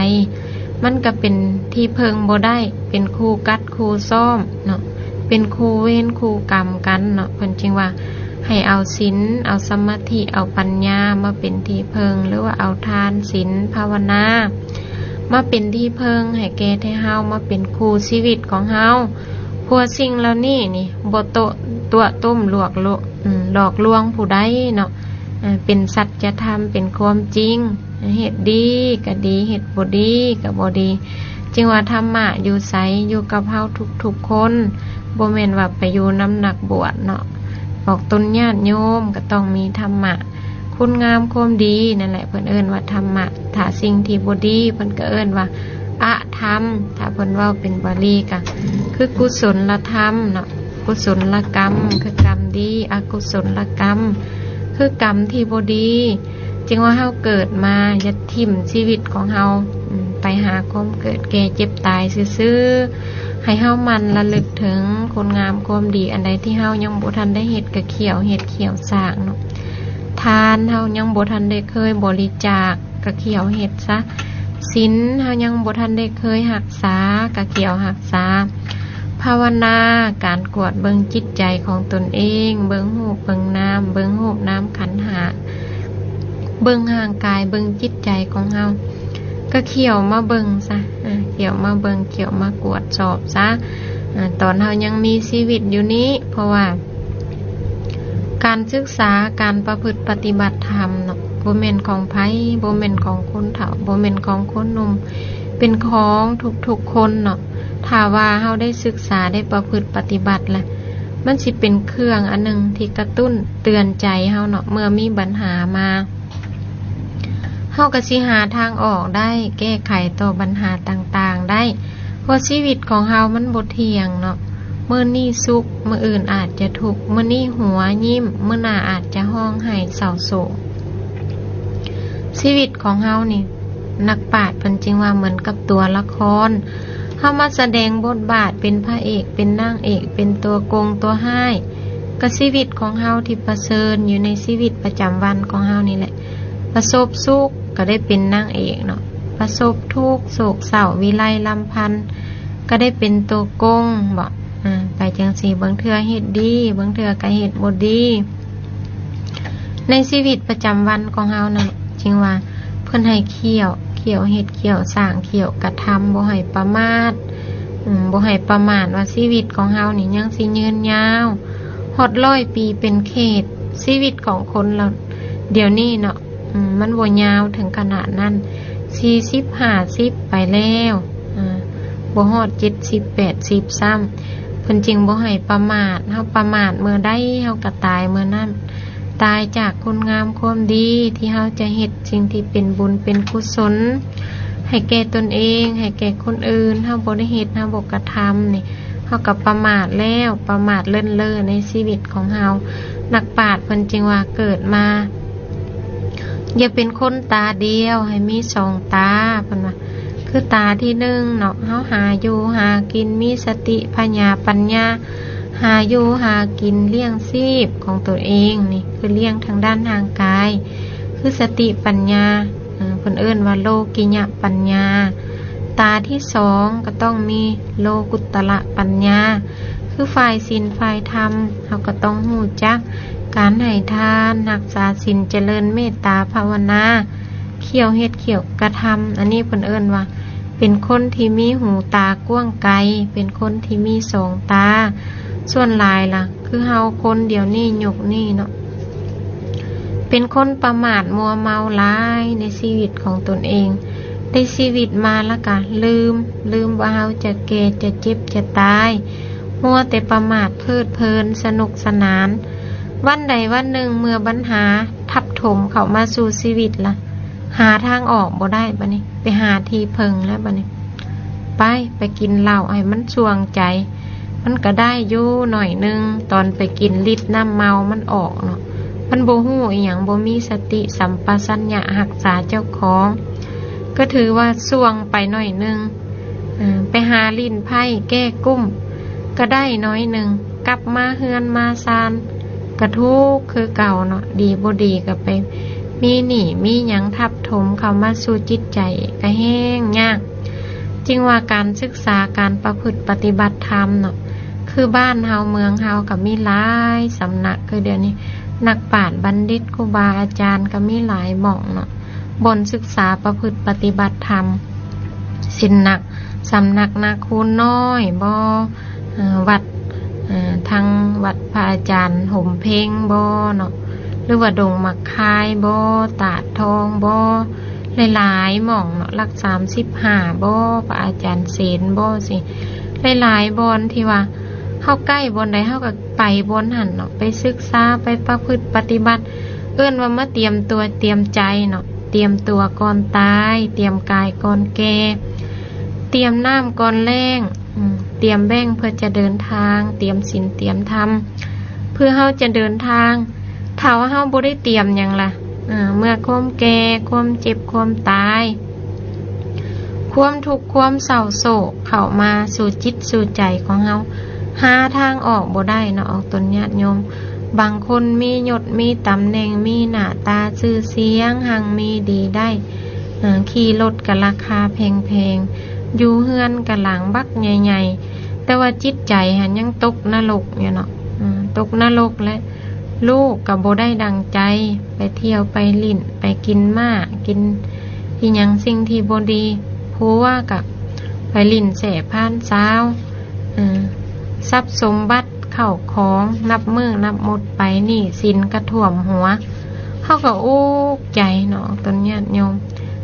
ມັນກໍເປັນທີ່ເພິ່ງບໍ່ໄດ້ ເປັນຄູ່ກັດຄູ່ຊ້ອມເນາະ ເປັນຄູ່ເວນຄູ່ກຳກັນເນາະ. ເພິ່ນຈຶ່ງວ່າ ໃຫ້ເອົາສິນ ເອົາສະມາທິ ເອົາປັນຍາມາເປັນທີ່ເພິ່ງ ຫຼືວ່າເອົາທານ ສິນ ພາວະນາ ມາເປັນທີ່ເພິ່ງໃຫ້ແກ່ແຕ່ເຮົາ ມາເປັນຄູ່ຊີວິດຂອງເຮົາ. ເພາະວ່າສິ່ງເຫຼົ່ານີ້ນີ້ ບໍ່ໂຕະ ຕົວະຕົ້ມລວກໂລ ອືມ ຫຼອກລວງຜູ້ໃດເນາະ ເປັນສັດຈະທຳ ເປັນຄວາມຈິງ. ເຮັດດີກໍດີ ເຮັດບໍ່ດີກໍບໍ່ດີ. ຈຶ່ງວ່າທຳມະຢູ່ໃສ ຢູ່ກັບເຮົາທຸກໆຄົນ ບໍ່ແມ່ນວ່າໄປຢູ່ນຳນັກບວດເນາະ ອອກຕົນຍາດໂຍມກໍຕ້ອງມີທຳມະ ຄຸນງາມຄວາມດີນັ້ນແຫຼະ ເພິ່ນເອີ້ນວ່າທຳມະ. ຖ້າສິ່ງທີ່ບໍ່ດີ ເພິ່ນກໍເອີ້ນວ່າອະທຳ ຖ້າເພິ່ນເວົ້າເປັນບາລີກໍຄືກຸສົນລະທຳເນາະ ກຸສົນລະກຳ ຄືກຳດີ ອະກຸສົນລະກຳ ຄືກຳທີ່ບໍ່ດີ. ຈຶ່ງວ່າເຮົາເກີດມາ ຢ່າຖິ້ມຊີວິດຂອງເຮົາ ອືມ ໄປຫາຄວາມເກີດແກ່ເຈັບຕາຍຊື່ໆ. ໃຫ້ເຮົາໝັ່ນລະລຶກເຖິງຄຸນງາມຄວາມດີ ອັນໃດທີ່ເຮົາຍັງບໍ່ທັນໄດ້ເຮັດ ກໍຂ້ຽວເຮັດຂ້ຽວສ້າງເນາະ. ທານເຮົາຍັງບໍ່ທັນໄດ້ເຄີຍບໍລິຈາກ ກໍຂ້ຽວເຮັດຊະ. ສິນເຮົາຍັງບໍ່ທັນໄດ້ເຄີຍຮັກສາ ກໍຂ້ຽວຮັກສາ. ພາວະນາ ການກວດເບິ່ງຈິດໃຈຂອງຕົນເອງ ເບິ່ງຮູບເບິ່ງນາມ ເບິ່ງຮູບນາມຂັນຫ້າ ເບິ່ງຮ່າງກາຍ ເບິ່ງຈິດໃຈຂອງເຮົາ ກໍຂ້ຽວມາເບິ່ງຊະ ອາ ຂ້ຽວມາເບິ່ງ ຂ້ຽວມາກວດສອບຊະ ອາ ຕອນເຮົາຍັງມີຊີວິດຢູ່ນີ້ ເພາະວ່າການສຶກສາ ການປະພຶດປະຕິບັດທຳເນາະ ບໍ່ແມ່ນຂອງໃຜ ບໍ່ແມ່ນຂອງຄົນເຖົ້າ ບໍ່ແມ່ນຂອງຄົນໜຸ່ມ ເປັນຂອງທຸກໆຄົນເນາະ. ຖ້າວ່າເຮົາໄດ້ສຶກສາ ໄດ້ປະພຶດປະຕິບັດລະ ມັນຊິເປັນເຄື່ອງອັນໜຶ່ງທີ່ກະຕຸ້ນເຕືອນໃຈເຮົາເນາະ ເມື່ອມີບັນຫາມາ ເຮົາກໍຊິຫາທາງອອກໄດ້ ແກ້ໄຂຕໍ່ບັນຫາຕ່າງໆໄດ້ ເພາະຊີວິດຂອງເຮົາມັນບໍ່ທ່ຽງເນາະ ມື້ນີ້ສຸກ ມື້ອື່ນອາດຈະທຸກ ມື້ນີ້ຫົວຍິ້ມ ມື້ໜ້າອາດຈະຮ້ອງໄຫ້ເສົ້າໂສກ. ຊີວິດຂອງເຮົານີ້ ນັກປາດເພິ່ນຈຶ່ງວ່າເໝືອນກັບຕົວລະຄອນ ເຮົາມາສະແດງບົດບາດເປັນພະເອກ ເປັນນາງເອກ ເປັນຕົວໂກງຕົວຮ້າຍ ກໍຊີວິດຂອງເຮົາທີ່ປະເຊີນຢູ່ໃນຊີວິດປະຈຳວັນຂອງເຮົານີ້ແຫຼະ ປະສົບສຸກກໍໄດ້ເປັນນາງເອກເນາະ ປະສົບທຸກໂສກເສົ້າວິໄລລຳພັນ ກໍໄດ້ເປັນຕົວໂກງເບາະ ອາ ໄປຈັ່ງຊີ້ ບາງເທື່ອເຮັດດີ ບາງເທື່ອກໍເຮັດບໍ່ດີ ໃນຊີວິດປະຈຳວັນຂອງເຮົານັ້ນ ຈຶ່ງວ່າເພິ່ນໃຫ້ຂ້ຽວ ຂ້ຽວເຮັດ ຂ້ຽວສ້າງ ຂ້ຽວກະທຳ ບໍ່ໃຫ້ປະໝາດ ອາ ບໍ່ໃຫ້ປະໝາດວ່າຊີວິດຂອງເຮົານີ້ຍັງຊິຍືນຍາວຮອດຮ້ອຍປີເປັນເຂດ. ຊີວິດຂອງຄົນລາວດຽວນີ້ເນາະ ອາ ມັນບໍ່ຍາວເຖິງຂະໜາດນັ້ນ ສີ່ສິບ ຫ້າສິບໄປແລ້ວ ອາ ບໍ່ຮອດເຈັດສິບ ແປດສິບຊ້ຳ ເພິ່ນຈຶ່ງບໍ່ໃຫ້ປະໝາດ ເຮົາປະໝາດເມື່ອໃດ ເຮົາກໍຕາຍເມື່ອນັ້ນ ຕາຍຈາກຄຸນງາມຄວາມດີ ທີ່ເຮົາຈະເຮັດສິ່ງທີ່ເປັນບຸນເປັນກຸສົນ ໃຫ້ແກ່ຕົນເອງ ໃຫ້ແກ່ຄົນອື່ນ ເຮົາບໍ່ໄດ້ເຮັດ ເຮົາບໍ່ກະທຳນີ້ ເຮົາກໍປະໝາດແລ້ວ ປະໝາດເລີນເລີໃນຊີວິດຂອງເຮົາ. ນັກປາດເພິ່ນຈຶ່ງວ່າ ເກີດມາ ຢ່າເປັນຄົນຕາດຽວ ໃຫ້ມີສອງຕາ ເພິ່ນວ່າ ຄືຕາທີໜຶ່ງເນາະ ເຮົາຫາຢູ່ຫາກິນ ມີສະຕິ ພະຍາ ປັນຍາ ຫາຢູ່ຫາກິນ ລ້ຽງຊີບຂອງຕົນເອງ ນີ້ຄືລ້ຽງທາງດ້ານຮ່າງກາຍ ຄືສະຕິ ປັນຍາ ເອີ ເພິ່ນເອີ້ນວ່າໂລກິຍະປັນຍາ. ຕາທີສອງກໍຕ້ອງມີໂລກຸດຕະລະປັນຍາ ຄືຝ່າຍສິນຝ່າຍທຳ ເຮົາກໍຕ້ອງຮູ້ຈັກການໃຫ້ທານ ຮັກສາສິນ ຈະເລີນເມດຕາພາວະນາ ຂ້ຽວເຮັດຂ້ຽວກະທຳ ອັນນີ້ເພິ່ນເອີ້ນວ່າເປັນຄົນທີ່ມີຫູຕາກວ້າງໄກ ເປັນຄົນທີ່ມີສອງຕາ. ສ່ວນຫຼາຍລະ ຄືເຮົາຄົນດຽວນີ້ຍຸກນີ້ເນາະ ເປັນຄົນປະໝາດມົວເມົາຫຼາຍໃນຊີວິດຂອງຕົນເອງ ໄດ້ຊີວິດມາລະກະລືມ ລືມວ່າເຮົາຈະແກ່ ຈະເຈັບ ຈະຕາຍ ມົວແຕ່ປະໝາດເພີດເພີນສະໜຸກສະໜານ. ວັນໃດວັນໜຶ່ງເມື່ອບັນຫາທັບຖົມເຂົ້າມາສູ່ຊີວິດລະ ຫາທາງອອກບໍ່ໄດ້ ບາດນີ້ໄປຫາທີ່ເພິ່ງແລ້ວ ບາດນີ້ໄປ ໄປກິນເຫຼົ້າໃຫ້ມັນສ່ວງໃຈ ມັນກະໄດ້ຢູ່ໜ້ອຍໜຶ່ງ ຕອນໄປກິນລິດນ້ຳເມົາມັນອອກເນາະ ມັນບໍ່ຮູ້ອີ່ຫຍັງ ບໍ່ມີສະຕິສຳປະສັນຍະຮັກສາເຈົ້າຂອງ ກໍຖືວ່າສ່ວງໄປໜ້ອຍໜຶ່ງ ເອີ ໄປຫາຫຼິ້ນໄພ້ແກ້ກຸ້ມ ກໍໄດ້ໜ້ອຍໜຶ່ງ ກັບມາເຮືອນມາຊານ ກະທຸກຄືເກົ່າເນາະ ດີບໍ່ດີກໍໄປມີໜີ້ມີຫຍັງທັບຖົມເຂົ້າມາສູ່ຈິດໃຈ ກະແຮງຍາກ. ຈຶ່ງວ່າການສຶກສາ ການປະພຶດປະຕິບັດທຳເນາະ ຄືບ້ານເຮົາເມືອງເຮົາກໍມີຫຼາຍສຳນັກ ຄືດຽວນີ້ນັກປາດບັນດິດ ຄູບາອາຈານກໍມີຫຼາຍໝ່ອງເນາະ ບ່ອນສຶກສາປະພຶດປະຕິບັດທຳ ເຊັ່ນນັກ ສຳນັກນາຄູນນ້ອຍບໍ ເອີ ວັດ ເອີ ທາງວັດພະອາຈານຫົມເພັງບໍເນາະ ຫຼືວ່າດົງໝາກຄາຍບໍ ຕາດທອງບໍ ຫຼາຍໆໝ່ອງເນາະ ຫຼັກສາມສິບຫ້າບໍ ພະອາຈານເສນບໍ ຊີ້ ຫຼາຍໆບ່ອນທີ່ວ່າເຮົາໃກ້ບ່ອນໃດ ເຮົາກໍໄປບ່ອນຫັ້ນເນາະ ໄປສຶກສາ ໄປປະພຶດປະຕິບັດ ເອີ້ນວ່າມາຕຽມຕົວຕຽມໃຈເນາະ ຕຽມຕົວກ່ອນຕາຍ ຕຽມກາຍກ່ອນແກ່ ຕຽມນ້ຳກ່ອນແລ້ງ ອືມ ຕຽມແບ້ງເພື່ອຈະເດີນທາງ ຕຽມສິນຕຽມທຳ ເພື່ອເຮົາຈະເດີນທາງ. ຖ້າວ່າເຮົາບໍ່ໄດ້ຕຽມຫຍັງລະ ເອີ ເມື່ອຄວາມແກ່ ຄວາມເຈັບ ຄວາມຕາຍ ຄວາມທຸກ ຄວາມເສົ້າໂສກເຂົ້າມາສູ່ຈິດສູ່ໃຈຂອງເຮົາ ຫາທາງອອກບໍ່ໄດ້ເນາະ ອອກຕົນຍາດໂຍມ. ບາງຄົນມີຍົດ ມີຕຳແໜ່ງ ມີໜ້າຕາຊື່ສຽງ ຮັ່ງມີດີໄດ້ ເອີ ຂີ່ລົດກໍລາຄາແພງໆ ຢູ່ເຮືອນກໍຫຼັງບັກໃຫຍ່ໆ ແຕ່ວ່າຈິດໃຈຫັ້ນຍັງຕົກນະລົກຢູ່ເນາະ ເອີ ຕົກນະລົກ ແລະ ລູກກໍບໍ່ໄດ້ດັ່ງໃຈ, ໄປທ່ຽວໄປຫຼິ້ນ ໄປກິນມ້າ ກິນອີ່ຫຍັງສິ່ງທີ່ບໍ່ດີ, ຜົວກໍໄປຫຼິ້ນແຊພານຊາວ, ເອີ ຊັບສົມບັດເຂົ້າຂອງນັບມື້ນັບໝົດໄປ, ໜີ້ສິນກໍຖ້ວມຫົວ. ເຮົາກໍອຸກໃຈເນາະ ອອກຕົນຍາດໂຍມ,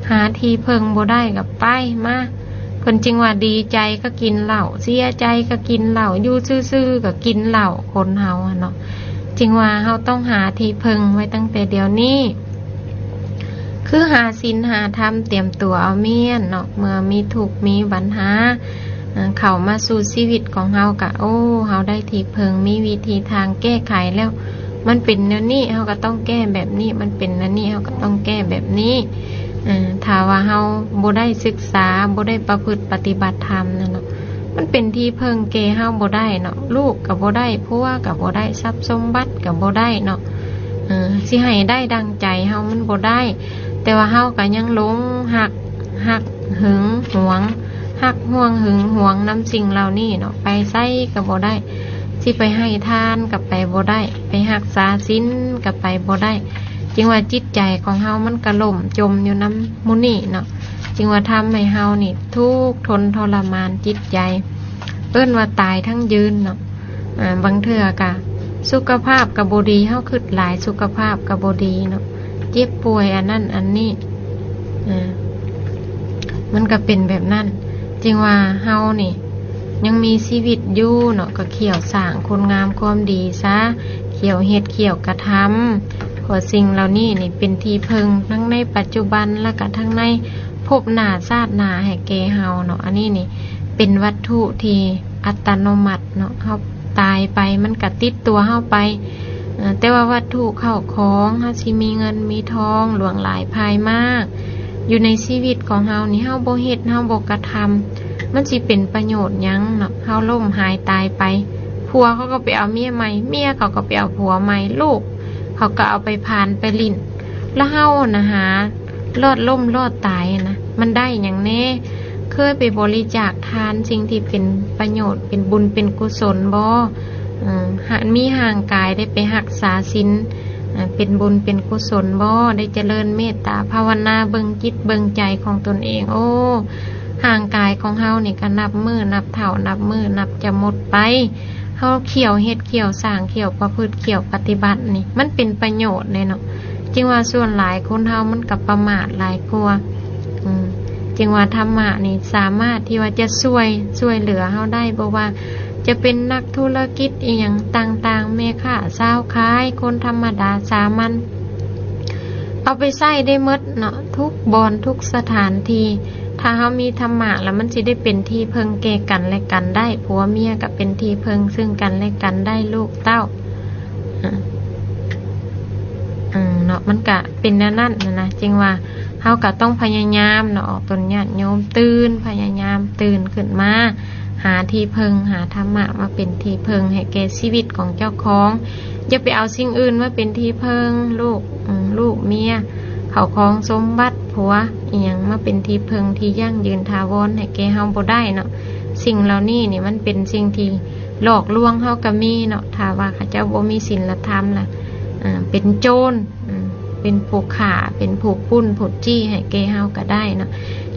ຫາທີ່ເພິ່ງບໍ່ໄດ້ກໍໄປມາ ເພິ່ນຈຶ່ງວ່າດີໃຈກໍກິນເຫຼົ້າ, ເສຍໃຈກໍກິນເຫຼົ້າ, ຢູ່ຊື່ໆກໍກິນເຫຼົ້າ, ຄົນເຮົາຫັ້ນເນາະ. ຈຶ່ງວ່າເຮົາຕ້ອງຫາທີ່ເພິ່ງໄວ້ຕັ້ງແຕ່ດຽວນີ້, ຄືຫາສິນຫາທຳ, ຕຽມຕົວເອົາເມຍເນາະ, ເມື່ອມີທຸກມີບັນຫາ ເອີ ເຂົ້າມາສູ່ຊີວິດຂອງເຮົາກະ, ໂອ້ ເຮົາໄດ້ທີ່ເພິ່ງ, ມີວິທີທາງແກ້ໄຂແລ້ວ. ມັນເປັນແນວນີ້ ເຮົາກໍຕ້ອງແກ້ແບບນີ້, ມັນເປັນແນວນີ້ ເຮົາກໍຕ້ອງແກ້ແບບນີ້. ເອີ ຖ້າວ່າເຮົາບໍ່ໄດ້ສຶກສາ, ບໍ່ໄດ້ປະພຶດປະຕິບັດທຳນັ້ນເນາະ, ມັນເປັນທີ່ເພິ່ງແກ່ເຮົາບໍ່ໄດ້ເນາະ, ລູກກໍບໍ່ໄດ້, ຜົວກໍບໍ່ໄດ້, ຊັບສົມບັດກໍບໍ່ໄດ້ເນາະ. ເອີ ຊິໃຫ້ໄດ້ດັ່ງໃຈເຮົາມັນບໍ່ໄດ້, ແຕ່ວ່າເຮົາກໍຍັງຫຼົງຮັກ, ຮັກຫຶງຫວງ, ຮັກຫ່ວງຫຶງຫວງນຳສິ່ງເຫຼົ່ານີ້ເນາະ, ໄປໃສກໍບໍ່ໄດ້, ຊິໄປໃຫ້ທານກໍໄປບໍ່ໄດ້, ໄປຮັກສາສິນກໍໄປບໍ່ໄດ້. ຈຶ່ງວ່າຈິດໃຈຂອງເຮົາມັນກະຫຼົ່ມຈົມຢູ່ນຳໝູ່ນີ້ເນາະ, ຈຶ່ງວ່າທຳໃຫ້ເຮົານີ້ທຸກທົນທໍລະມານຈິດໃຈ, ເອີ້ນວ່າຕາຍທັງຢືນເນາະ. ອາ ບາງເທື່ອກະສຸຂະພາບກະບໍ່ດີ, ເຮົາຄຶດຫຼາຍ ສຸຂະພາບກະບໍ່ດີເນາະ, ເຈັບປ່ວຍອັນນັ້ນອັນນີ້, ອາ ມັນກະເປັນແບບນັ້ນ. ຈຶ່ງວ່າເຮົານີ້ຍັງມີຊີວິດຢູ່ເນາະ, ກໍຂ້ຽວສ້າງຄຸນງາມຄວາມດີຊະ, ຂ້ຽວເຮັດ ຂ້ຽວກະທຳ, ເພາະສິ່ງເຫຼົ່ານີ້ນີ້ເປັນທີ່ເພິ່ງທັງໃນປັດຈຸບັນ ແລະກະທັງໃນພົບໜ້າຊາດໜ້າໃຫ້ແກ່ເຮົາເນາະ. ອັນນີ້ນີ້ເປັນວັດຖຸທີ່ອັດຕະໂນມັດເນາະ, ເຮົາຕາຍໄປມັນກະຕິດຕົວເຮົາໄປ. ເອີ ແຕ່ວ່າວັດຖຸເຂົ້າຂອງ ເຮົາຊິມີເງິນມີທອງຫຼວງຫຼາຍພາຍມາກ ຢູ່ໃນຊີວິດຂອງເຮົານີ້ ເຮົາບໍ່ເຮັດ ເຮົາບໍ່ກະທຳ ມັນຊິເປັນປະໂຫຍດຫຍັງເນາະ? ເຮົາລົ້ມຫາຍຕາຍໄປ ຜົວເຂົາກໍໄປເອົາເມຍໃໝ່, ເມຍເຂົາກໍໄປເອົາຜົວໃໝ່, ລູກເຂົາກໍເອົາໄປພານໄປຫຼິ້ນ, ລະເຮົານະຫາລອດລົ້ມລອດຕາຍນະ ມັນໄດ້ຫຍັງແດ່? ເຄີຍໄປບໍລິຈາກທານສິ່ງທີ່ເປັນປະໂຫຍດ ເປັນບຸນເປັນກຸສົນບໍ່? ເອີ ຫາ ມີຮ່າງກາຍໄດ້ໄປຮັກສາສິນ ເປັນບຸນເປັນກຸສົນບໍ່? ໄດ້ຈະເລີນເມດຕາພາວະນາເບິ່ງຈິດເບິ່ງໃຈຂອງຕົນເອງ. ໂອ້ ຮ່າງກາຍຂອງເຮົານີ້ກະນັບມື້ນັບເທົ່າ ນັບມື້ນັບຈະໝົດໄປ. ເຮົາຂ້ຽວເຮັດ ຂ້ຽວສ້າງ ຂ້ຽວປະພຶດ ຂ້ຽວປະຕິບັດນີ້ ມັນເປັນປະໂຫຍດເດ້ເນາະ. ຈຶ່ງວ່າສ່ວນຫຼາຍຄົນເຮົາມັນກະປະໝາດຫຼາຍກວ່າ. ອືມ ຈຶ່ງວ່າທຳມະນີ້ສາມາດທີ່ວ່າຈະຊ່ວຍ ຊ່ວຍເຫຼືອເຮົາໄດ້ ບໍ່ວ່າຈະເປັນນັກທຸລະກິດອີ່ຫຍັງຕ່າງໆ ແມ່ຄ້າຊາວຂາຍ ຄົນທຳມະດາສາມັນ ເອົາໄປໃຊ້ໄດ້ໝົດເນາະ ທຸກບ່ອນທຸກສະຖານທີ່. ຖ້າເຮົາມີທຳມະລະ ມັນຊິໄດ້ເປັນທີ່ເພິ່ງແກ່ກັນແລະກັນໄດ້ ຜົວເມຍກະເປັນທີ່ເພິ່ງຊຶ່ງກັນແລະກັນໄດ້ ລູກເຕົ້າ ອາ ອືມ ເນາະ ມັນກະເປັນແນວນັ້ນນະ. ຈຶ່ງວ່າເຮົາກະຕ້ອງພະຍາຍາມເນາະ ອອກຕົນຍາດໂຍມຕື່ນ ພະຍາຍາມຕື່ນຂຶ້ນມາ ຫາທີ່ເພິ່ງ ຫາທຳມະມາເປັນທີ່ເພິ່ງໃຫ້ແກ່ຊີວິດຂອງເຈົ້າຂອງ. ຢ່າໄປເອົາສິ່ງອື່ນມາເປັນທີ່ເພິ່ງ ລູກ ອືມ ລູກເມຍ ເຂົ້າຂອງສົມບັດ ຜົວ ອີ່ຫຍັງມາເປັນທີ່ເພິ່ງທີ່ຢັ້ງຢືນຖາວອນໃຫ້ແກ່ເຮົາບໍ່ໄດ້ເນາະ. ສິ່ງເຫຼົ່ານີ້ນີ້ມັນເປັນສິ່ງທີ່ຫຼອກລວງເຮົາກະມີເນາະ. ຖ້າວ່າເຂົາເຈົ້າບໍ່ມີສິນລະທຳລະ ອາ ເປັນໂຈນ ອາ ເປັນຜູ້ຂ້າ ເປັນຜູ້ປຸ້ນຜູ້ຈີ້ໃຫ້ແກ່ເຮົາກະໄດ້ເນາະ.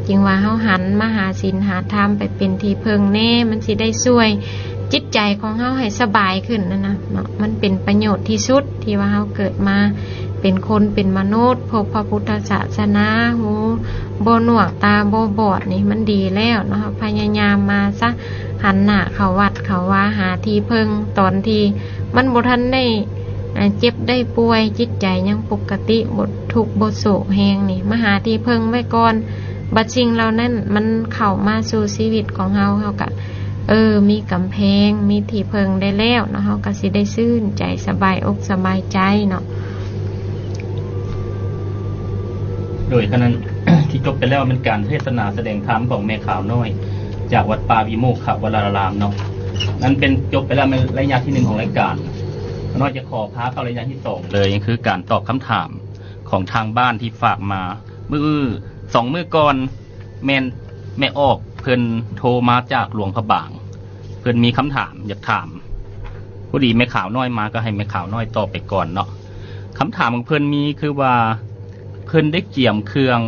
ຈຶ່ງວ່າເຮົາຫັນມາຫາສິນຫາທຳໄປເປັນທີ່ເພິ່ງແດ່ ມັນຊິໄດ້ຊ່ວຍຈິດໃຈຂອງເຮົາໃຫ້ສະບາຍຂຶ້ນນັ້ນນະເນາະ. ມັນເປັນປະໂຫຍດທີ່ສຸດທີ່ວ່າເຮົາເກີດມາເປັນຄົນເປັນມະນຸດ ພົບພະພຸດທະສາສະໜາ ຫູບໍ່ໜວກ ຕາບໍ່ບອດນີ້ ມັນດີແລ້ວເນາະ. ເຮົາພະຍາຍາມມາຊະ ຫັນໜ້າເຂົ້າວັດເຂົ້າວາ ຫາທີ່ເພິ່ງ ຕອນທີ່ມັນບໍ່ທັນໄດ້ ອາ ເຈັບໄດ້ປ່ວຍ ຈິດໃຈຍັງປົກກະຕິ ບໍ່ທຸກບໍ່ໂສກແຮງນີ້ ມາຫາທີ່ເພິ່ງໄວ້ກ່ອນ. ບັດສິ່ງເຫຼົ່ານັ້ນມັນເຂົ້າມາສູ່ຊີວິດຂອງເຮົາ ເຮົາກະ ເອີ ມີກຳແພງ ມີທີ່ເພິ່ງໄດ້ແລ້ວເນາະ ເຮົາກະຊິໄດ້ຊື່ນໃຈ ສະບາຍອົກສະບາຍໃຈເນາະ. ໂດຍ ຂະນັ້ນ ທີ່ຈົບໄປແລ້ວແມ່ນການເທດສະໜາສະແດງທຳຂອງແມ່ຂາວນ້ອຍ ຈາກວັດປ່າວິໂມກຂະວະລາລາມເນາະ. ນັ້ນເປັນຈົບໄປແລ້ວ ແມ່ນໄລຍະທີໜຶ່ງຂອງລາຍການ. ຂ້ານ້ອຍຈະຂໍພາເຂົ້າໄລຍະທີສອງເລີຍ ຄືການຕອບຄຳຖາມຂອງທາງບ້ານທີ່ຝາກມາ. ມື້ ສອງມື້ກ່ອນ ແມ່ນແມ່ອອກເພິ່ນໂທມາຈາກຫຼວງພະບາງ ເພິ່ນມີຄຳຖາມຢາກຖາມ. ພໍດີແມ່ຂາວນ້ອຍມາ ກໍໃຫ້ແມ່ຂາວນ້ອຍຕອບໄປກ່ອນເນາະ. ຄຳຖາມຂອງເພິ່ນມີຄືວ່າ ເພິ່ນໄດ້ກຽມເຄື່ອງ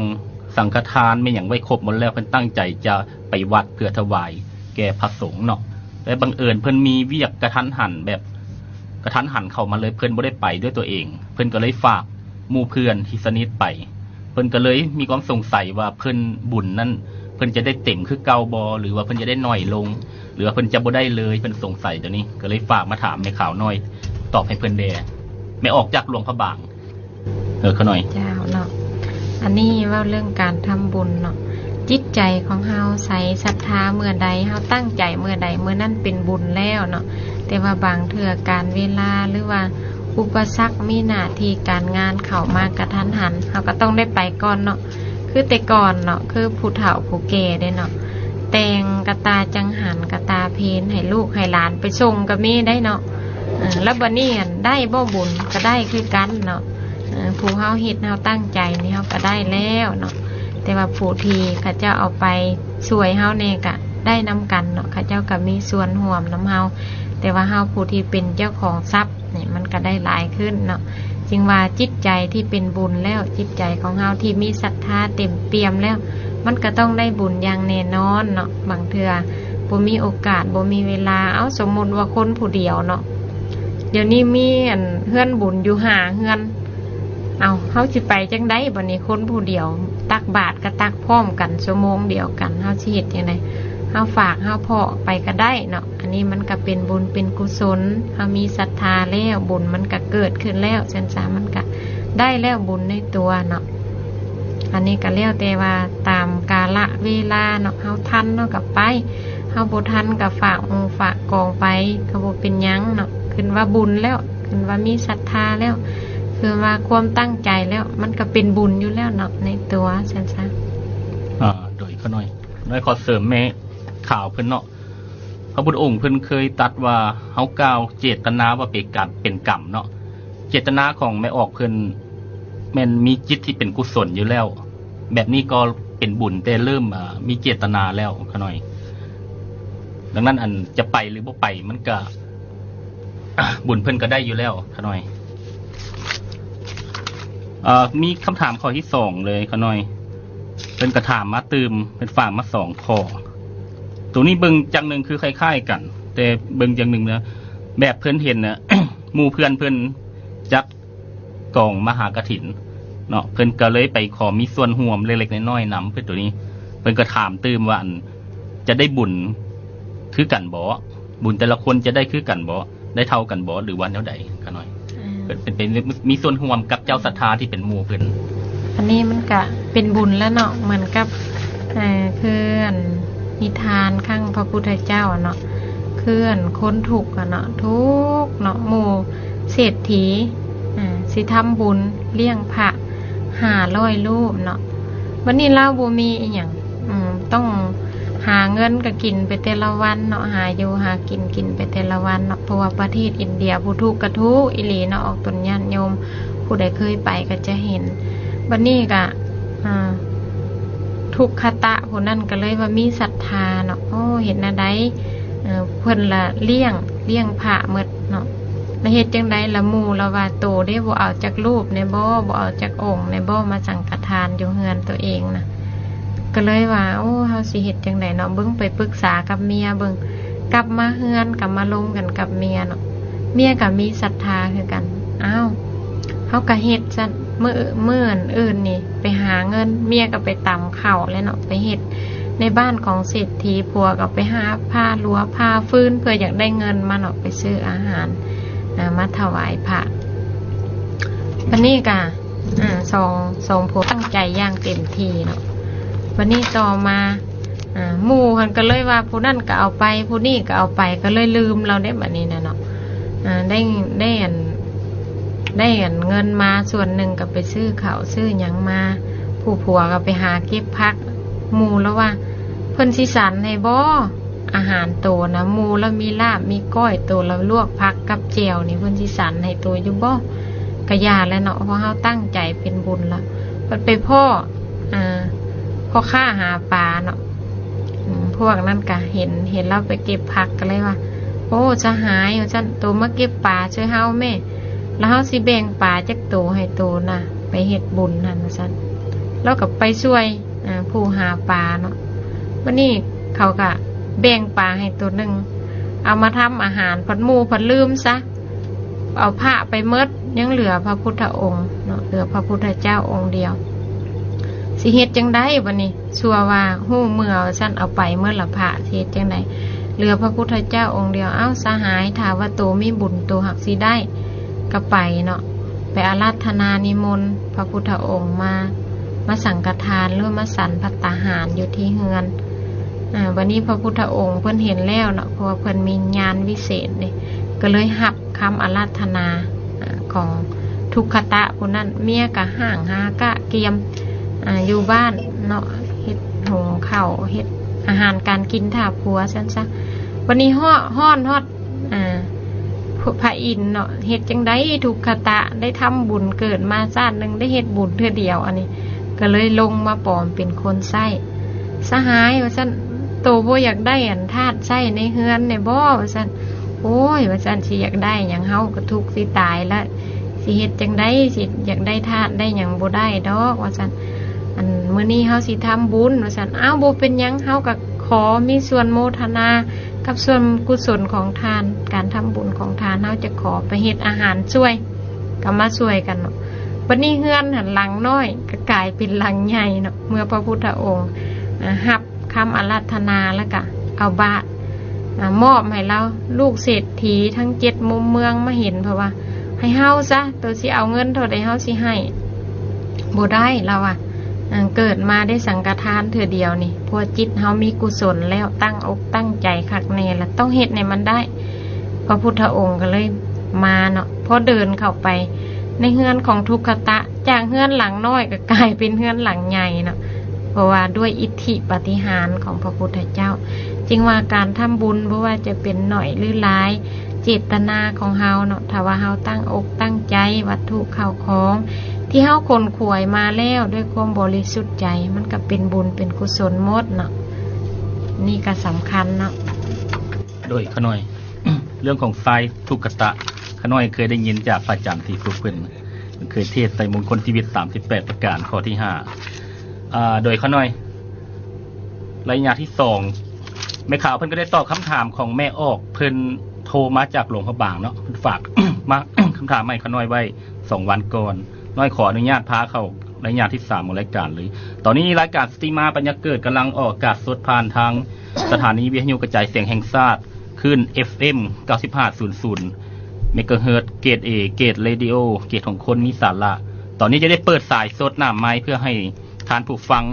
ສັງຄະທານແມ່ນຫຍັງໄວ້ຄົບໝົດແລ້ວ, ເພິ່ນຕັ້ງໃຈຈະໄປວັດເພື່ອຖວາຍແກ່ພະສົງເນາະ, ແຕ່ບັງເອີນເພິ່ນມີວຽກກະທັນຫັນ ແບບກະທັນຫັນເຂົ້າມາເລີຍ, ເພິ່ນບໍ່ໄດ້ໄປດ້ວຍຕົວເອງ, ເພິ່ນກໍເລີຍຝາກໝູ່ເພື່ອນທີ່ສະໜິດໄປ. ເພິ່ນກໍເລີຍມີຄວາມສົງໄສວ່າເພິ່ນ ບຸນນັ້ນ ເພິ່ນຈະໄດ້ເຕັມຄືເກົ່າບໍ່ ຫຼືວ່າເພິ່ນຈະໄດ້ໜ້ອຍລົງ ຫຼືວ່າເພິ່ນຈະບໍ່ໄດ້ເລີຍ, ເພິ່ນສົງໄສຕົວນີ້ ກໍເລີຍຝາກມາຖາມແມ່ຂາວນ້ອຍ ຕອບໃຫ້ເພິ່ນແດ່. ແມ່ອອກຈາກຫຼວງພະບາງ. ເອີ ຂະນ້ອຍ. ເຈົ້າເນາະ, ອັນນີ້ເວົ້າເລື່ອງການທຳບຸນເນາະ, ຈິດໃຈຂອງເຮົາໃສສັດທາເມື່ອໃດ, ເຮົາຕັ້ງໃຈເມື່ອໃດ, ເມື່ອນັ້ນເປັນບຸນແລ້ວເນາະ. ແຕ່ວ່າບາງເທື່ອການເວລາ ຫຼືວ່າອຸປະສັກມີໜ້າທີ່ການງານເຂົ້າມາກະທັນຫັນ, ເຮົາກໍຕ້ອງໄດ້ໄປກ່ອນເນາະ. ຄືແຕ່ກ່ອນເນາະ, ຄືຜູ້ເຖົ້າຜູ້ແກ່ເດ້ເນາະ, ແຕ່ງກະຕ່າຈັງຫັນ ກະຕ່າເພນ ໃຫ້ລູກໃຫ້ຫຼານໄປສົ່ງກໍມີໄດ້ເນາະ. ເອີ ແລ້ວບັດນີ້ ອັນ ໄດ້ບໍ່ບຸນ? ກໍໄດ້ຄືກັນເນາະ. ເອີ ຜູ້ເຮົາເຮັດ ເຮົາຕັ້ງໃຈນີ້ ເຮົາກໍໄດ້ແລ້ວເນາະ. ແຕ່ວ່າຜູ້ທີ່ເຂົາເຈົ້າເອົາໄປຊ່ວຍເຮົາແດ່ ກໍໄດ້ນຳກັນເນາະ, ເຂົາເຈົ້າກໍມີສ່ວນຮ່ວມນຳເຮົາ. ແຕ່ວ່າເຮົາຜູ້ທີ່ເປັນເຈົ້າຂອງຊັບ ນີ້ມັນກໍໄດ້ຫຼາຍຂຶ້ນເນາະ. ຈຶ່ງວ່າຈິດໃຈທີ່ເປັນບຸນແລ້ວ, ຈິດໃຈຂອງເຮົາທີ່ມີສັດທາເຕັມປ່ຽມແລ້ວ, ມັນກໍຕ້ອງໄດ້ບຸນຢ່າງແນ່ນອນເນາະ. ບາງເທື່ອບໍ່ມີໂອກາດ, ບໍ່ມີເວລາ. ເອົາ ສົມມຸດວ່າຄົນຜູ້ດຽວເນາະ, ດຽວນີ້ມີ ອັນ ເຮືອນບຸນຢູ່ຫ້າເຮືອນ. ເອົາ ເຮົາຊິໄປຈັ່ງໃດບັດນີ້? ຄົນຜູ້ດຽວ ຕັກບາດກໍຕັກພ້ອມກັນ ຊົ່ວໂມງດຽວກັນ, ເຮົາຊິເຮັດຈັ່ງໃດ? ເຮົາຝາກ ເຮົາເພາະໄປກໍໄດ້ເນາະ. ອັນນີ້ມັນກະເປັນບຸນເປັນກຸສົນ, ເຮົາມີສັດທາແລ້ວ ບຸນມັນກະເກີດຂຶ້ນແລ້ວ, ຊັ້ນຊະ ມັນກະໄດ້ແລ້ວບຸນໃນຕົວເນາະ. ອັນນີ້ກະແລ້ວແຕ່ວ່າຕາມກາລະເວລາເນາະ, ເຮົາທັນເຮົາກະໄປ, ເຮົາບໍ່ທັນກະຝາກໝູ່ຝາກກອງໄປ ກະບໍ່ເປັນຫຍັງເນາະ. ຂຶ້ນວ່າບຸນແລ້ວ, ຂຶ້ນວ່າມີສັດທາແລ້ວ, ຄືວ່າຄວາມຕັ້ງໃຈແລ້ວ, ມັນກະເປັນບຸນຢູ່ແລ້ວເນາະ ໃນຕົວ, ຊັ້ນຊະ. ອາ ໂດຍ ຂະນ້ອຍ ນ້ອຍຂໍເສີມແມ່ຂາວເພິ່ນເນາະ. ພະພຸດທະອົງເພິ່ນເຄີຍຕັດວ່າ ເຮົາກ່າວເຈດຕະນາວ່າເປັນການເປັນກຳເນາະ. ເຈດຕະນາຂອງແມ່ອອກເພິ່ນແມ່ນມີຈິດທີ່ເປັນກຸສົນຢູ່ແລ້ວ, ແບບນີ້ກໍເປັນບຸນແຕ່ເລີ່ມ ອາ ມີເຈດຕະນາແລ້ວຂະນ້ອຍ. ດັ່ງນັ້ນ ອັນ ຈະໄປຫຼືບໍ່ໄປ ມັນກະ ບຸນເພິ່ນກໍໄດ້ຢູ່ແລ້ວຂະນ້ອຍ. ເອີ ມີຄຳຖາມຂໍ້ທີສອງເລີຍຂະນ້ອຍ, ເພິ່ນກໍຖາມມາຕື່ມ, ເພິ່ນຝາກມາສອງຂໍ້. ໂຕນີ້ເບິ່ງຈັ່ງໜຶ່ງຄືຄ້າຍໆກັນ, ແຕ່ເບິ່ງຈັ່ງໜຶ່ງນະ ແບບເພິ່ນເຫັນນະ ໝູ່ເພື່ອນເພິ່ນຈັດກອງມະຫາກະຖິນເນາະ, ເພິ່ນກໍເລີຍໄປຂໍມີສ່ວນຮ່ວມເລັກໆນ້ອຍໆນຳ. ເພິ່ນ ໂຕນີ້ເພິ່ນກໍຖາມຕື່ມວ່າ ອັນ ຈະໄດ້ບຸນຄືກັນບໍ່? ບຸນແຕ່ລະຄົນຈະໄດ້ຄືກັນບໍ່? ໄດ້ເທົ່າກັນບໍ່ ຫຼືວ່າແນວໃດຂະນ້ອຍ? ເປັນ ເປັນ ເປັນ ມີສ່ວນຮ່ວມກັບເຈົ້າສັດທາທີ່ເປັນໝູ່ເພິ່ນ. ອັນນີ້ມັນກະເປັນບຸນແລ້ວເນາະ, ເໝືອນກັບ ເອີ ຄື ອັນ ນິທານຄັ້ງພະພຸດທະເຈົ້າເນາະ, ຄື ອັນ ຄົນທຸກຫັ້ນເນາະ, ທຸກເນາະ, ໝູ່ເສດຖີ ເອີ ຊິທຳບຸນລ້ຽງພະຫ້າຮ້ອຍຮູບເນາະ. ບັດນີ້ລາວບໍ່ມີອີ່ຫຍັງ ອືມ ຕ້ອງຫາເງິນກໍກິນໄປແຕ່ລະວັນເນາະ, ຫາຢູ່ຫາກິນ ກິນໄປແຕ່ລະວັນເນາະ, ເພາະວ່າປະເທດອິນເດຍຜູ້ທຸກກະທຸກອີ່ຫຼີເນາະ, ອອກຕົນຍາດໂຍມ ຜູ້ໃດເຄີຍໄປກໍຈະເຫັນ. ບັດນີ້ກະ ອ່າ ທຸກຄະຕະຜູ້ນັ້ນກໍເລີຍວ່າມີສັດທາເນາະ, ໂອ້ ເຮັດແນວໃດ ເອີ ເພິ່ນລະລ້ຽງ ລ້ຽງພະໝົດເນາະ. ລະເຮັດຈັ່ງໃດລະໝູ່ລະວ່າ ໂຕເດ້ ບໍ່ເອົາຈັກຮູບແດ່ບໍ? ບໍ່ເອົາຈັກອົງແດ່ບໍ? ມາສັງຄະທານຢູ່ເຮືອນໂຕເອງນະ. ກໍເລີຍວ່າ ໂອ້ ເຮົາຊິເຮັດຈັ່ງໃດເນາະ? ເບິ່ງໄປປຶກສາກັບເມຍເບິ່ງ, ກັບມາເຮືອນກໍມາລົມກັນກັບເມຍເນາະ, ເມຍກໍມີສັດທາຄືກັນ. ອ້າວ ເຮົາກໍເຮັດຊັ້ນ, ມື້ ມື້ອື່ນນີ້ໄປຫາເງິນ, ເມຍກໍໄປຕຳເຂົ້າແຫຼະເນາະ, ໄປເຮັດໃນບ້ານຂອງເສດຖີ, ຜົວກໍໄປຫາຜ້າລົວຜ້າຟືນ ເພື່ອຢາກໄດ້ເງິນມາເນາະ, ໄປຊື້ອາຫານ ອ່າ ມາຖວາຍພະ. ບັດນີ້ກະ ອ່າ ສອງ ສອງຜົວຕັ້ງໃຈຢ່າງເຕັມທີ່ເນາະ. ບັດນີ້ຕໍ່ມາ ອ່າ ໝູ່ຫັ້ນກໍເລີຍວ່າ ຜູ້ນັ້ນກໍເອົາໄປ ຜູ້ນີ້ກໍເອົາໄປ, ກໍເລີຍລືມລາວເດ້ ບັດນີ້ນະເນາະ. ອ່າ ໄດ້ ໄດ້ອັນ ໄດ້ອັນເງິນມາສ່ວນໜຶ່ງກໍໄປຊື້ເຂົ້າຊື້ຫຍັງມາ, ຜູ້ຜົວກໍໄປຫາເກັບຜັກ. ໝູ່ລາວວ່າ ເພິ່ນຊິສັນໃຫ້ບໍ່? ອາຫານໂຕນະ ໝູ່ລາວມີລາບມີກ້ອຍ, ໂຕລາວລວກຜັກກັບແຈ່ວນີ້ ເພິ່ນຊິສັນໃຫ້ໂຕຢູ່ບໍ່? ກະຢ່າແຫຼະເນາະ, ເພາະເຮົາຕັ້ງໃຈເປັນບຸນລະ. ເພິ່ນໄປພໍ້ ອ່າ ພໍ່ຄ້າຫາປາເນາະ, ອືມ ພວກນັ້ນກະເຫັນ ເຫັນລາວໄປເກັບຜັກ ກະເລີຍວ່າ ໂອ້ ສະຫາຍ ວ່າຊັ້ນ, ໂຕມາເກັບປາຊ່ວຍເຮົາແມ້, ແລ້ວເຮົາຊິແບ່ງປາຈັກໂຕໃຫ້ໂຕນະ ໄປເຮັດບຸນຫັ້ນ ວ່າຊັ້ນ. ລາວກໍໄປຊ່ວຍ ອາ ຜູ້ຫາປາເນາະ. ບັດນີ້ເຂົາກໍແບ່ງປາໃຫ້ໂຕໜຶ່ງ ເອົາມາທຳອາຫານ, ພັດໝູ່ພັດລືມຊະ ເອົາພະໄປໝົດ, ຍັງເຫຼືອພະພຸດທະອົງເນາະ, ເຫຼືອພະພຸດທະເຈົ້າອົງດຽວ. ຊິເຮັດຈັ່ງໃດບັດນີ້? ຊົ່ວວ່າຮູ້ເມືອວ່າຊັ້ນ, ເອົາໄປໝົດລະພະ, ຊິເຮັດຈັ່ງໃດ? ເຫຼືອພະພຸດທະເຈົ້າອົງດຽວ. ເອົ້າ ສະຫາຍ, ຖ້າວ່າໂຕມີບຸນ, ໂຕຫາກຊິໄດ້, ກໍໄປເນາະ, ໄປອາລາທະນານິມົນພະພຸດທະອົງມາ, ມາສັງຄະທານ ຫຼືມາສັນພັດຕາຫານຢູ່ທີ່ເຮືອນ. ອາ ບັດນີ້ພະພຸດທະອົງເພິ່ນເຫັນແລ້ວເນາະ, ເພາະວ່າເພິ່ນມີຍານວິເສດເດ້, ກໍເລີຍຮັບ ຄຳອາລາທະນາ ອາ ຂອງທຸກຂະຕະຜູ້ນັ້ນ. ເມຍກະຫ້າງຫາກະກຽມ ອາ ຢູ່ບ້ານເນາະ, ເຮັດຫຸງເຂົ້າ ເຮັດອາຫານການກິນຖ້າຜົວຊັ້ນຊະ. ບັດນີ້ຮ້ອນ ຮ້ອນຮອດ ອາ ພະອິນເນາະ, ເຮັດຈັ່ງໃດທຸກຂະຕະ ໄດ້ທຳບຸນເກີດມາຊາດໜຶ່ງ ໄດ້ເຮັດບຸນເທື່ອດຽວ, ອັນນີ້ກໍເລີຍລົງມາປອມເປັນຄົນໃຊ້. ສະຫາຍ ວ່າຊັ້ນ, ໂຕບໍ່ຢາກໄດ້ອັນທາດໃຊ້ໃນເຮືອນແດ່ບໍ? ວ່າຊັ້ນ. ໂອ້ຍ ວ່າຊັ້ນ, ຊິຢາກໄດ້ຫຍັງ, ເຮົາກໍທຸກຊິຕາຍລະ, ຊິເຮັດຈັ່ງໃດ? ຊິຢາກໄດ້ທາດໄດ້ຫຍັງບໍ່ໄດ້ດອກ ວ່າຊັ້ນ. ອັນ ມື້ນີ້ເຮົາຊິທຳບຸນ ວ່າຊັ້ນ. ອ້າວ ບໍ່ເປັນຫຍັງ, ເຮົາກໍຂໍມີສ່ວນໂມທະນາກັບສ່ວນກຸສົນຂອງທ່ານ, ການທຳບຸນຂອງທ່ານ, ເຮົາຈະຂໍໄປເຮັດອາຫານຊ່ວຍ, ກໍມາຊ່ວຍກັນເນາະ. ບັດນີ້ເຮືອນຫັ້ນຫຼັງນ້ອຍກໍກາຍເປັນຫຼັງໃຫຍ່ເນາະ, ເມື່ອພະພຸດທະອົງ ອາ ຮັບ ຄຳອາລາທະນາ ແລ້ວກະເອົາບາດ ອາ ມອບໃຫ້ລາວ. ລູກເສດຖີທັງເຈັດມຸມເມືອງມາເຫັນ ເພິ່ນວ່າ ໃຫ້ເຮົາຊະ, ໂຕຊິເອົາເງິນເທົ່າໃດເຮົາຊິໃຫ້. ບໍ່ໄດ້ ລາວວ່າ, ເກີດມາໄດ້ສັງກະທານເທື່ອດຽວນີ້, ເພາະວ່າຈິດເຮົາມີກຸສົນແລ້ວ, ຕັ້ງອົກຕັ້ງໃຈຄັກແນ່ລະ, ຕ້ອງເຮັດໃຫ້ມັນໄດ້. ພະພຸດທະອົງກໍເລີຍມາເນາະ, ພໍເດີນເຂົ້າໄປໃນເຮືອນຂອງທຸກຂະຕະ, ຈາກເຮືອນຫຼັງນ້ອຍກໍກາຍເປັນເຮືອນຫຼັງໃຫຍ່ເນາະ, ເພາະວ່າດ້ວຍອິດທິປາຕິຫານຂອງພະພຸດທະເຈົ້າ. ຈຶ່ງວ່າການທຳບຸນ ບໍ່ວ່າຈະເປັນໜ້ອຍຫຼືຫຼາຍ, ເຈດຕະນາຂອງເຮົາເນາະ, ຖ້າວ່າເຮົາຕັ້ງອົກຕັ້ງໃຈ, ວັດຖຸເຂົ້າຂອງທີ່ເຮົາຂົນຂວາຍມາແລ້ວດ້ວຍຄວາມບໍລິສຸດໃຈ, ມັນກໍເປັນບຸນເປັນກຸສົນໝົດເນາະ. ນີ້ກໍສຳຄັນເນາະ. ໂດຍ ຂະນ້ອຍ ເລື່ອງຂອງຊາຍທຸກຂະຕະ ຂະນ້ອຍເຄີຍໄດ້ຍິນຈາກພະອາຈານສີສຸກເພິ່ນ ເພິ່ນເຄີຍເທດໃສ່ມົງຄົນຊີວິດສາມສິບແປດປະການ ຂໍ້ທີຫ້າ. ອາ ໂດຍຂະນ້ອຍ ໄລຍະທີສອງ ແມ່ຂາວເພິ່ນກໍໄດ້ຕອບຄຳຖາມຂອງແມ່ອອກ, ເພິ່ນໂທມາຈາກຫຼວງພະບາງເນາະ, ເພິ່ນຝາກມາ ຄຳຖາມໃຫ້ຂະນ້ອຍໄວ້ສອງວັນກ່ອນ. ນ້ອຍຂໍອະນຸຍາດພາເຂົ້າໄລຍະທີສາມຂອງລາຍການເລີຍ. ຕອນນີ້ລາຍການສະຕີມາປັນຍາເກີດກຳລັງອອກອາກາດສົດຜ່ານທາງສະຖານີວິທະຍຸກະຈາຍສຽງແຫ່ງຊາດ ຄື້ນ ເອັຟເອັມ ເກົ້າສິບຫ້າຈຸດສູນ ເມກາເຮີດ, ເກຣດເອ, ເກຣດເຣດິໂອ, ເກຣດຂອງຄົນມີສາລະ. ຕອນນີ້ຈະໄດ້ເປີດສາຍສົດໜ້າໄມເພື່ອໃຫ້ທ່ານຜູ້ຟັງ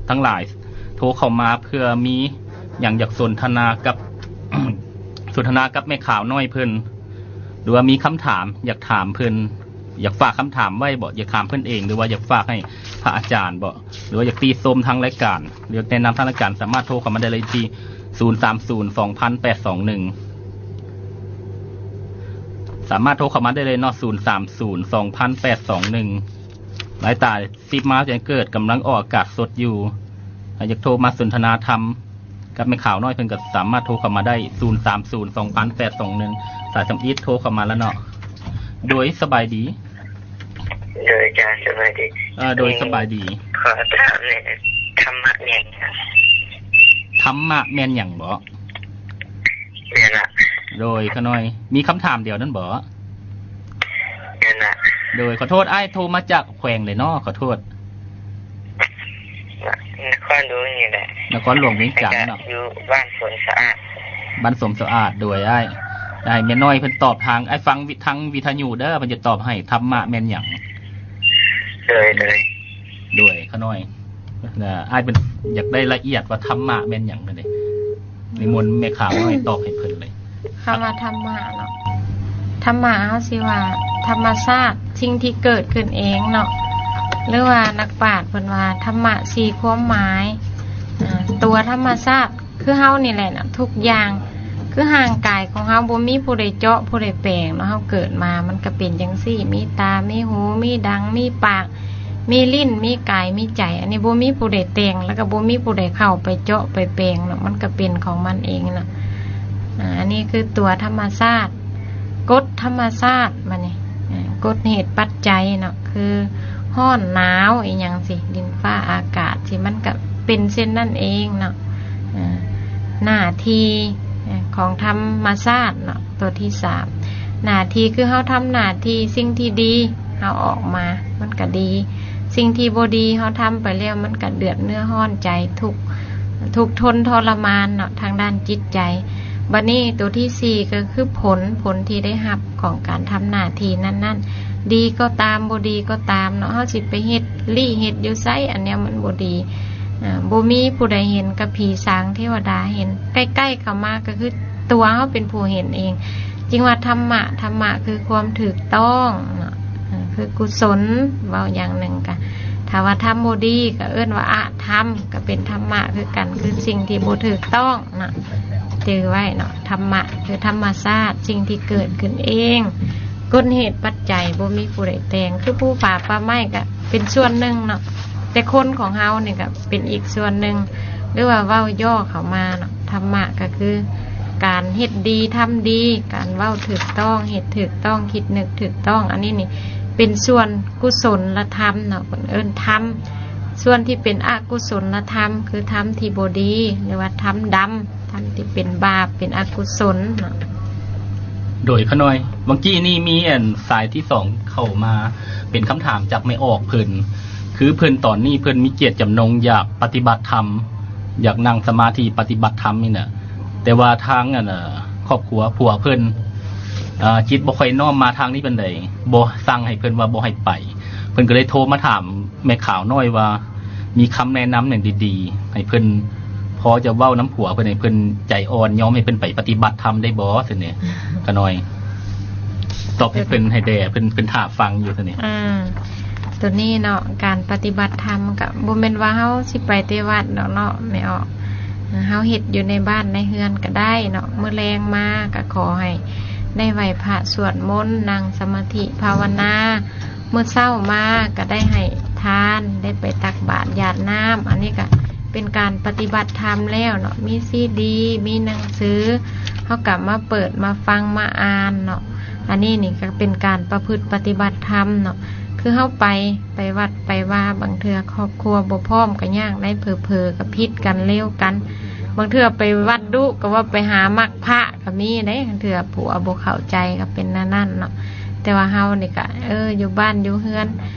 ທັງຫຼາຍໂທເຂົ້າມາ ເພື່ອມີຫຍັງຢາກສົນທະນາກັບ ສົນທະນາກັບແມ່ຂາວນ້ອຍເພິ່ນ ຫຼືວ່າມີຄຳຖາມຢາກຖາມເພິ່ນ, ຢາກຝາກຄຳຖາມໄວ້ບໍ, ຢາກຖາມເພິ່ນເອງ ຫຼືວ່າຢາກຝາກໃຫ້ພະອາຈານບໍ, ຫຼືວ່າຢາກຕິຊົມທາງລາຍການ ຫຼືຢາກແນະນຳທາງລາຍການ, ສາມາດໂທເຂົ້າມາໄດ້ເລີຍທີ່ ສູນສາມສູນ ສອງພັນແປດສອງໜຶ່ງ. ສາມາດໂທເຂົ້າມາໄດ້ເລີຍເນາະ, ສູນສາມສູນ ສອງພັນແປດສອງໜຶ່ງ. ລາຍການສະຕີມາແຈ້ງເກີດກຳລັງອອກອາກາດສົດຢູ່. ຖ້າຢາກໂທມາສົນທະນາທຳ ກັບແມ່ຂາວນ້ອຍເພິ່ນກໍສາມາດໂທເຂົ້າມາໄດ້ ສູນສາມສູນ ສອງພັນແປດສອງໜຶ່ງ. ສາຍທຳອິດໂທເຂົ້າມາແລ້ວເນາະ. ໂດຍ ສະບາຍດີ. ໂດຍ ອາຈານ ສະບາຍດີ. ເອີ ໂດຍ ສະບາຍດີ. ຂໍຖາມແດ່ ທຳມະແມ່ນຫຍັງ? ທຳມະແມ່ນຫຍັງບໍ? ແມ່ນລະ. ໂດຍ ຂະນ້ອຍ ມີຄຳຖາມດຽວນັ້ນບໍ? ແມ່ນລະ. ໂດຍ ຂໍໂທດ ອ້າຍໂທມາຈາກແຂວງໃດເນາະ? ຂໍໂທດ. ນະຄອນຫຼວງນີ້ແຫຼະ. ນະຄອນຫຼວງວຽງຈັນເນາະ. ຢູ່ບ້ານສົມສະອາດ. ບ້ານສົມສະອາດ. ໂດຍ ອ້າຍ ໃຫ້ແມ່ນ້ອຍເພິ່ນຕອບທາງ ອ້າຍຟັງທາງວິທະຍຸເດີ, ເພິ່ນຈະຕອບໃຫ້ ທຳມະແມ່ນຫຍັງ? ໂດຍ ໂດຍ. ໂດຍ ຂະນ້ອຍ ອ້າຍເພິ່ນຢາກໄດ້ລະອຽດວ່າທຳມະແມ່ນຫຍັງຫັ້ນເດ. ນິມົນແມ່ຂາວນ້ອຍຕອບໃຫ້ເພິ່ນເລີຍ. ຄຳວ່າທຳມະເນາະ, ທຳມະເຮົາຊິວ່າທຳມະຊາດ, ສິ່ງທີ່ເກີດຂຶ້ນເອງເນາະ, ຫຼືວ່ານັກປາດເພິ່ນວ່າທຳມະສີ່ຄວາມໝາຍ. ອາ ຕົວທຳມະຊາດ ຄືເຮົານີ້ແຫຼະເນາະ, ທຸກຢ່າງ ຄືຮ່າງກາຍຂອງເຮົາ ບໍ່ມີຜູ້ໃດເຈາະຜູ້ໃດແປງເນາະ, ເຮົາເກີດມາມັນກໍເປັນຈັ່ງຊີ້, ມີຕາ ມີຫູ ມີດັງ ມີປາກ ມີລີ້ນ ມີກາຍ ມີໃຈ. ອັນນີ້ບໍ່ມີຜູ້ໃດແຕ່ງ ແລ້ວກໍບໍ່ມີຜູ້ໃດເຂົ້າໄປເຈາະໄປແປງເນາະ, ມັນກໍເປັນຂອງມັນເອງເນາະ. ອາ ອັນນີ້ຄືຕົວທຳມະຊາດ ກົດທຳມະຊາດ ບາດນີ້ ອາ ກົດເຫດປັດໄຈເນາະ ຄືຮ້ອນໜາວອີ່ຫຍັງຊີ້ ດິນຟ້າອາກາດຊີ້ ມັນກະເປັນເຊັ່ນນັ້ນເອງເນາະ. ອາ ໜ້າທີ່ ອາ ຂອງທຳມະຊາດເນາະ ຕົວທີສາມ ໜ້າທີ່ຄືເຮົາທຳໜ້າທີ່ ສິ່ງທີ່ດີເຮົາອອກມາ ມັນກະດີ ສິ່ງທີ່ບໍ່ດີເຮົາທຳໄປແລ້ວ ມັນກະເດືອດເນື້ອຮ້ອນໃຈ ທຸກ ທຸກທົນທໍລະມານເນາະ ທາງດ້ານຈິດໃຈ. ບາດນີ້ຕົວທີສີ່ ກໍຄືຜົນ ຜົນທີ່ໄດ້ຮັບຂອງການທຳໜ້າທີ່ນັ້ນໆ ດີກໍຕາມ ບໍ່ດີກໍຕາມເນາະ ເຮົາຊິໄປເຮັດລີ້ເຮັດຢູ່ໃສ ອັນແນວມັນບໍ່ດີ ອາ ບໍ່ມີຜູ້ໃດເຫັນ ກະຜີສາງເທວະດາເຫັນ ໃກ້ໆເຂົ້າມາກໍຄືຕົວເຮົາເປັນຜູ້ເຫັນເອງ ຈຶ່ງວ່າທຳມະ ທຳມະຄືຄວາມຖືກຕ້ອງເນາະ ອາ ຄືກຸສົນ ເວົ້າຢ່າງໜຶ່ງກະ ຖ້າວ່າທຳບໍ່ດີກໍເອີ້ນວ່າອະທຳ ກໍເປັນທຳມະຄືກັນ ຄືສິ່ງທີ່ບໍ່ຖືກຕ້ອງເນາະ ຈື່ໄວ້ເນາະ ທຳມະຄືທຳມະຊາດ ສິ່ງທີ່ເກີດຂຶ້ນເອງ ກົດເຫດປັດໄຈ ບໍ່ມີຜູ້ໃດແຕ່ງ ຄືພູຜາປ່າໄມ້ກໍເປັນສ່ວນໜຶ່ງເນາະ ແຕ່ຄົນຂອງເຮົານີ້ກໍເປັນອີກສ່ວນໜຶ່ງ ຫຼືວ່າເວົ້າຫຍໍ້ເຂົ້າມາເນາະ ທຳມະກໍຄືການເຮັດດີທຳດີ ການເວົ້າຖືກຕ້ອງ ເຮັດຖືກຕ້ອງ ຄິດນຶກຖືກຕ້ອງ ອັນນີ້ນີ້ເປັນສ່ວນກຸສົນລະທຳເນາະ ເພິ່ນເອີ້ນທຳ ສ່ວນທີ່ເປັນອະກຸສົນລະທຳ ຄືທຳທີ່ບໍ່ດີ ຫຼືວ່າທຳດຳ ທຳທີ່ເປັນບາບ ເປັນອະກຸສົນເນາະ. ໂດຍ ຂະນ້ອຍ ເມື່ອກີ້ນີ້ມີອັນສາຍທີສອງເຂົ້າມາ ເປັນຄຳຖາມຈາກແມ່ອອກເພິ່ນ ຄືເພິ່ນຕອນນີ້ເພິ່ນມີເຈດຈຳນົງຢາກປະຕິບັດທຳ ຢາກນັ່ງສະມາທິປະຕິບັດທຳນີ້ນະ ແຕ່ວ່າທາງອັນ ເອີ ຄອບຄົວຜົວເພິ່ນ ເອີ ຈິດບໍ່ຄ່ອຍນ້ອມມາທາງນີ້ປານໃດ ບໍ່ສັ່ງໃຫ້ເພິ່ນວ່າບໍ່ໃຫ້ໄປ ເພິ່ນກໍເລີຍໂທມາຖາມ ແມ່ຂາວນ້ອຍວ່າມີຄຳແນະນຳຫຍັງດີໆ ໃຫ້ເພິ່ນພໍຈະເວົ້ານຳຜົວເພິ່ນ ໃຫ້ເພິ່ນໃຈອ່ອນ ຍອມໃຫ້ເພິ່ນໄປປະຕິບັດທຳໄດ້ບໍ່ ຊັ້ນນີ້ ຂະນ້ອຍ ຕອບໃຫ້ເພິ່ນໃຫ້ແດ່ ເພິ່ນ ເພິ່ນຖ້າຟັງຢູ່ ຊັ້ນນີ້. ອາ ໂຕນີ້ເນາະ ການປະຕິບັດທຳກໍບໍ່ແມ່ນວ່າເຮົາຊິໄປແຕ່ວັດດອກເນາະ ແມ່ອອກ ເຮົາເຮັດຢູ່ໃນບ້ານໃນເຮືອນກໍໄດ້ເນາະ ມື້ແລງມາກໍຂໍໃຫ້ໄດ້ໄຫວ້ພະ ສວດມົນ ນັ່ງສະມາທິພາວະນາ ມື້ເຊົ້າມາກໍໄດ້ໃຫ້ທານ ໄດ້ໄປຕັກບາດຢາດນ້ຳ ອັນນີ້ກໍເປັນການປະຕິບັດທຳແລ້ວເນາະ ມີຊີດີ ມີໜັງສື ເຮົາກໍມາເປີດມາຟັງມາອ່ານເນາະ ອັນນີ້ນີ້ກໍເປັນການປະພຶດປະຕິບັດທຳເນາະ ຄືເຮົາໄປ ໄປວັດໄປວາ ບາງເທື່ອຄອບຄົວບໍ່ພ້ອມກໍຍາກໃດ ເຜີໆກໍຜິດກັນເລວກັນ ບາງເທື່ອໄປວັດດຸກໍວ່າໄປຫາມັກພະ ກໍມີເດ້ ເທື່ອຜົວບໍ່ເຂົ້າໃຈກໍເປັນແນວນັ້ນເນາະ ແຕ່ວ່າເຮົານີ້ກະ ເອີ ຢູ່ບ້ານຢູ່ເຮືອນ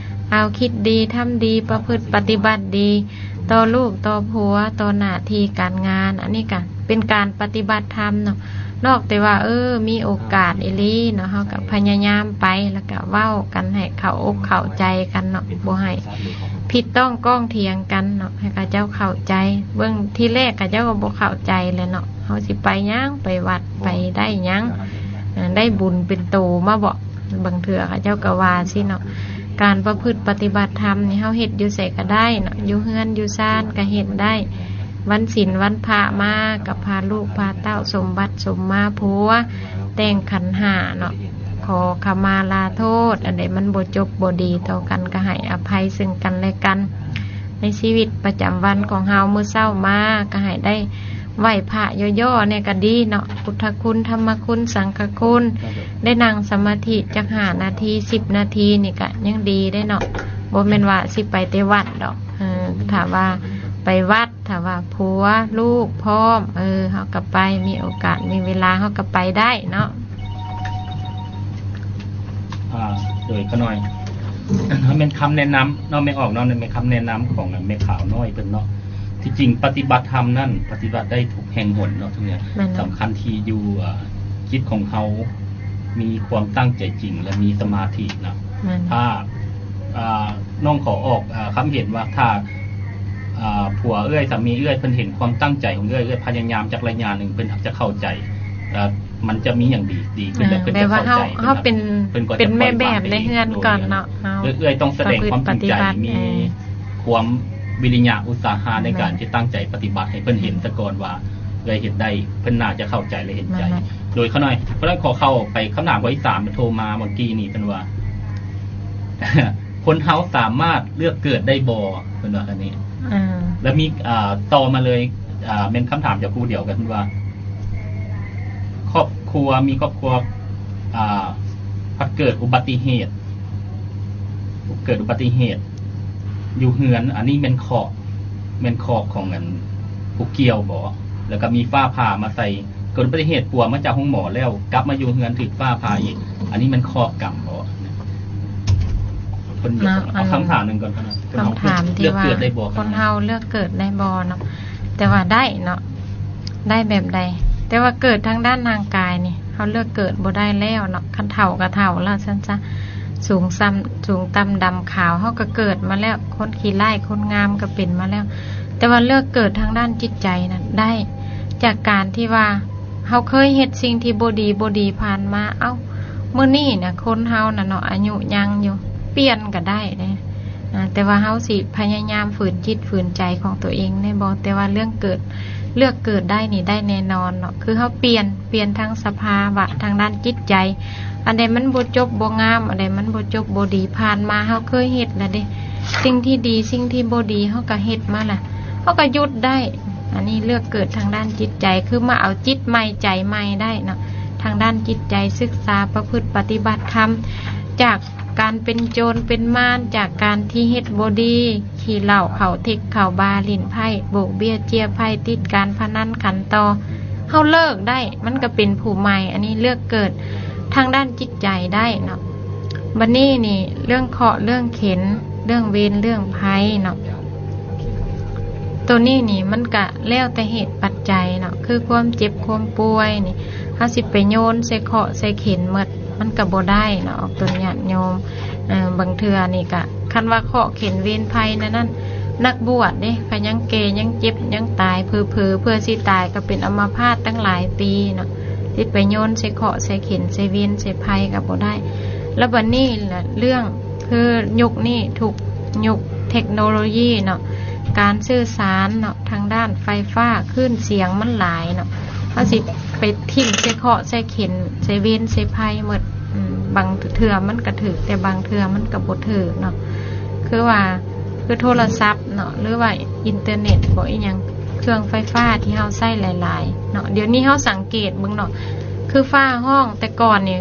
ເອົາຄິດດີທຳດີ ປະພຶດປະຕິບັດດີ ຕໍ່ລູກຕໍ່ຜົວ ຕໍ່ໜ້າທີ່ການງານ ອັນນີ້ກະເປັນການປະຕິບັດທຳເນາະ ນອກແຕ່ວ່າ ເອີ ມີໂອກາດອີ່ຫຼີເນາະ ເຮົາກະພະຍາຍາມໄປ ແລ້ວກະເວົ້າກັນໃຫ້ເຂົ້າອົກເຂົ້າໃຈກັນເນາະ ບໍ່ໃຫ້ຜິດຕ້ອງກ້ອງຖຽງກັນເນາະ ໃຫ້ເຂົາເຈົ້າເຂົ້າໃຈ ເບິ່ງທີແລກເຂົາເຈົ້າກໍບໍ່ເຂົ້າໃຈແຫຼະເນາະ ເຮົາຊິໄປຫຍັງ ໄປວັດໄປໄດ້ຫຍັງ ໄດ້ບຸນເປັນໂຕມາເບາະ ບາງເທື່ອເຂົາເຈົ້າກໍວ່າຊີ້ເນາະ ການປະພຶດປະຕິບັດທຳນີ້ ເຮົາເຮັດຢູ່ໃສກໍໄດ້ເນາະ ຢູ່ເຮືອນຢູ່ຊານກໍເຮັດໄດ້ ວັນສິນວັນພະມາກໍພາລູກພາເຕົ້າ ສົມບັດສົມມາຜົວ ແຕ່ງຂັນຫ້າເນາະ ຂໍຂະມາລາໂທດ ອັນໃດມັນບໍ່ຈົບບໍ່ດີຕໍ່ກັນ ກໍໃຫ້ອະໄພເຊິ່ງກັນແລະກັນ ໃນຊີວິດປະຈຳວັນຂອງເຮົາ ມື້ເຊົ້າມາກໍໃຫ້ໄດ້ໄຫວ້ພະຫຍໍ້ໆແດ່ກໍດີເນາະ ພຸດທະຄຸນ ທຳມະຄຸນ ສັງຄະຄຸນ ໄດ້ນັ່ງສະມາທິຈັກຫ້ານາທີ ສິບນາທີນີ້ກໍຍັງດີເດ້ເນາະ ບໍ່ແມ່ນວ່າຊິໄປແຕ່ວັດດອກ ເອີ ຖ້າວ່າໄປວັດ ຖ້າວ່າຜົວລູກພ້ອມ ເອີ ເຮົາກໍໄປ ມີໂອກາດມີເວລາເຮົາກໍໄປໄດ້ເນາະ. ອາ ໂດຍ ຂະນ້ອຍ ເຮົາແມ່ນຄຳແນະນຳເນາະ ແມ່ອອກເນາະ ແມ່ນຄຳແນະນຳຂອງແມ່ຂາວນ້ອຍເພິ່ນເນາະ ທີ່ຈິງປະຕິບັດທຳນັ້ນ ປະຕິບັດໄດ້ທຸກແຫ່ງຫົນເນາະ ທຸກຢ່າງ ແມ່ນເນາະ ສຳຄັນທີ່ຢູ່ ອາ ຈິດຂອງເຮົາມີຄວາມຕັ້ງໃຈຈິງ ແລະ ມີສະມາທິເນາະ ແມ່ນ ຖ້າ ອາ ນ້ອງຂໍອອກ ອາ ຄຳເຫັນວ່າ ຖ້າ ອາ ຜົວເອື້ອຍ ສາມີເອື້ອຍ ເພິ່ນເຫັນຄວາມຕັ້ງໃຈຂອງເອື້ອຍ ເອື້ອຍພະຍາຍາມຈັກໄລຍະໜຶ່ງ ເພິ່ນອາດຈະເຂົ້າໃຈ ແລະ ມັນຈະມີຫຍັງດີ ດີຂຶ້ນ ແລະ ເພິ່ນຈະເຂົ້າໃຈ ເຮົາເປັນ ເປັນແມ່ແບບໃນເຮືອນກ່ອນເນາະ ເອື້ອຍຕ້ອງສະແດງຄວາມຈິງໃຈ ມີຄວາມວິລິຍະອຸດສາຫະໃນການທີ່ຕັ້ງໃຈປະຕິບັດ ໃຫ້ເພິ່ນເຫັນສາກ່ອນວ່າເອື້ອຍເຮັດໄດ້ ເພິ່ນໜ້າຈະເຂົ້າໃຈ ແລະ ເຫັນໃຈ ໂດຍ ຂະນ້ອຍ ເພິ່ນ ຂໍເຂົ້າໄປຄຳຖາມຂໍ້ທີສາມ ໂທມາເມື່ອກີ້ນີ້ ເພິ່ນວ່າ ຄົນເຮົາສາມາດເລືອກເກີດໄດ້ບໍ່ ເພິ່ນວ່າອັນນີ້ ແລ້ວມີ ອາ ຕໍ່ມາເລີຍ ອາ ແມ່ນຄຳຖາມຈາກຜູ້ດຽວກັນ ເພິ່ນວ່າ ຄົວ ມີຄອບຄົວ ອ່າ ພັດເກີດອຸບັດຕິເຫດ ເກີດອຸບັດຕິເຫດຢູ່ເຮືອນ ອັນນີ້ແມ່ນເຄາະ ແມ່ນເຄາະຂອງອັນຜູ້ກ່ຽວບໍ? ແລ້ວກໍມີຟ້າຜ່າມາໃສ່ ເກີດອຸບັດຕິເຫດ ປົວມາຈາກໂຮງໝໍແລ້ວ ກັບມາຢູ່ເຮືອນຖືກຟ້າຜ່າອີກ ອັນນີ້ແມ່ນເຄາະກຳບໍ? ເພິ່ນຢາກ ເນາະ ເອົາ ອັນ ຄຳຖາມໜຶ່ງກ່ອນ ຄຳຖາມທີ່ວ່າ ເລືອກເກີດໄດ້ບໍ່? ຄົນເຮົາເລືອກເກີດໄດ້ບໍ່ເນາະ? ແຕ່ວ່າໄດ້ເນາະ ໄດ້ແບບໃດ? ແຕ່ວ່າເກີດທາງດ້ານຮ່າງກາຍນີ້ ເຮົາເລືອກເກີດບໍ່ໄດ້ແລ້ວເນາະ ຄັນເຖົ້າກໍເຖົ້າແລ້ວຊັ້ນຊະ ສູງຊໍ່າ ສູງຕ່ຳດຳຂາວ ເຮົາກໍເກີດມາແລ້ວ ຄົນຂີ້ຮ້າຍຄົນງາມກໍເປັນມາແລ້ວ ແຕ່ວ່າເລືອກເກີດທາງດ້ານຈິດໃຈນັ້ນໄດ້ ຈາກການທີ່ວ່າເຮົາເຄີຍເຮັດສິ່ງທີ່ບໍ່ດີ ບໍ່ດີຜ່ານມາ ເອົ້າ ມື້ນີ້ນະ ຄົນເຮົານະເນາະ ອາຍຸຍັງຢູ່ ປ່ຽນກໍໄດ້ເດ້ ອາ ແຕ່ວ່າເຮົາຊິພະຍາຍາມຝືນຈິດຝືນໃຈຂອງຕົວເອງໄດ້ບໍ່? ແຕ່ວ່າເລື່ອງເກີດ ເລືອກເກີດໄດ້ນີ້ໄດ້ແນ່ນອນເນາະ ຄືເຮົາປ່ຽນ ປ່ຽນທັງສະພາວະທາງດ້ານຈິດໃຈ ອັນໃດມັນບໍ່ຈົບບໍ່ງາມ ອັນໃດມັນບໍ່ຈົບບໍ່ດີ ຜ່ານມາເຮົາເຄີຍເຮັດແລ້ວເດ້ ສິ່ງທີ່ດີ ສິ່ງທີ່ບໍ່ດີ ເຮົາກໍເຮັດມາລະ ເຮົາກໍຢຸດໄດ້ ອັນນີ້ເລືອກເກີດທາງດ້ານຈິດໃຈ ຄືມາເອົາຈິດໃໝ່ໃຈໃໝ່ໄດ້ເນາະ ທາງດ້ານຈິດໃຈ ສຶກສາປະພຶດປະຕິບັດທຳ ຈາກການເປັນໂຈນເປັນມານ ຈາກການທີ່ເຮັດບໍ່ດີ ຂີ້ເຫຼົ້າ ເຂົ້າເທັກເຂົ້າບາ ຫຼິ້ນໄພ້ ໂບກເບ້ຍເຈ້ຍໄພ້ ຕິດການພະນັນຂັນຕໍ່ ເຮົາເລີກໄດ້ ມັນກໍເປັນຜູ້ໃໝ່ ອັນນີ້ເລືອກເກີດທາງດ້ານຈິດໃຈໄດ້ເນາະ. ບັດນີ້ນີ້ ເລື່ອງເຄາະເລື່ອງເຂັນ ເລື່ອງເວນເລື່ອງໄພເນາະ ໂຕນີ້ນີ້ມັນກະແລ້ວແຕ່ເຫດປັດໄຈເນາະ ຄືຄວາມເຈັບຄວາມປ່ວຍນີ້ ເຮົາຊິໄປໂຍນໃສ່ເຄາະໃສ່ເຂັນໝົດ ມັນກະບໍ່ໄດ້ເນາະ ອອກຕົນຍາດໂຍມ. ເອີ ບາງເທື່ອນີ້ກະ ຄັນວ່າເຄາະເຂັນເວນໄພນັ້ນ ນັກບວດເດ້ ກະຍັງແກ່ ຍັງເຈັບ ຍັງຕາຍ ເຜີໆ ເພື່ອຊິຕາຍກະເປັນອຳມະພາດຕັ້ງຫຼາຍປີເນາະ ຊິໄປໂຍນໃສ່ເຄາະໃສ່ເຂັນໃສ່ເວນໃສ່ໄພກະບໍ່ໄດ້. ແລ້ວບັດນີ້ລະ ເລື່ອງ ຄືຍຸກນີ້ທຸກຍຸກເທັກໂນໂລຢີເນາະ ການສື່ສານເນາະ ທາງດ້ານໄຟຟ້າ ຄື້ນສຽງມັນຫຼາຍເນາະ ເຮົາຊິໄປຖິ້ມໃສ່ເຄາະໃສ່ເຂັນໃສ່ເວນໃສ່ໄພໝົດ. ອືມ ບາງເທື່ອມັນກະຖືກ ແຕ່ບາງເທື່ອມັນກະບໍ່ຖືກເນາະ ຄືວ່າ ຄືໂທລະສັບເນາະ ຫຼືວ່າອິນເຕີເນັດບໍ ອີ່ຫຍັງ ເຄື່ອງໄຟຟ້າທີ່ເຮົາໃຊ້ຫຼາຍໆເນາະ. ດຽວນີ້ເຮົາສັງເກດເບິ່ງເນາະ ຄືຟ້າຮ້ອງແຕ່ກ່ອນນີ້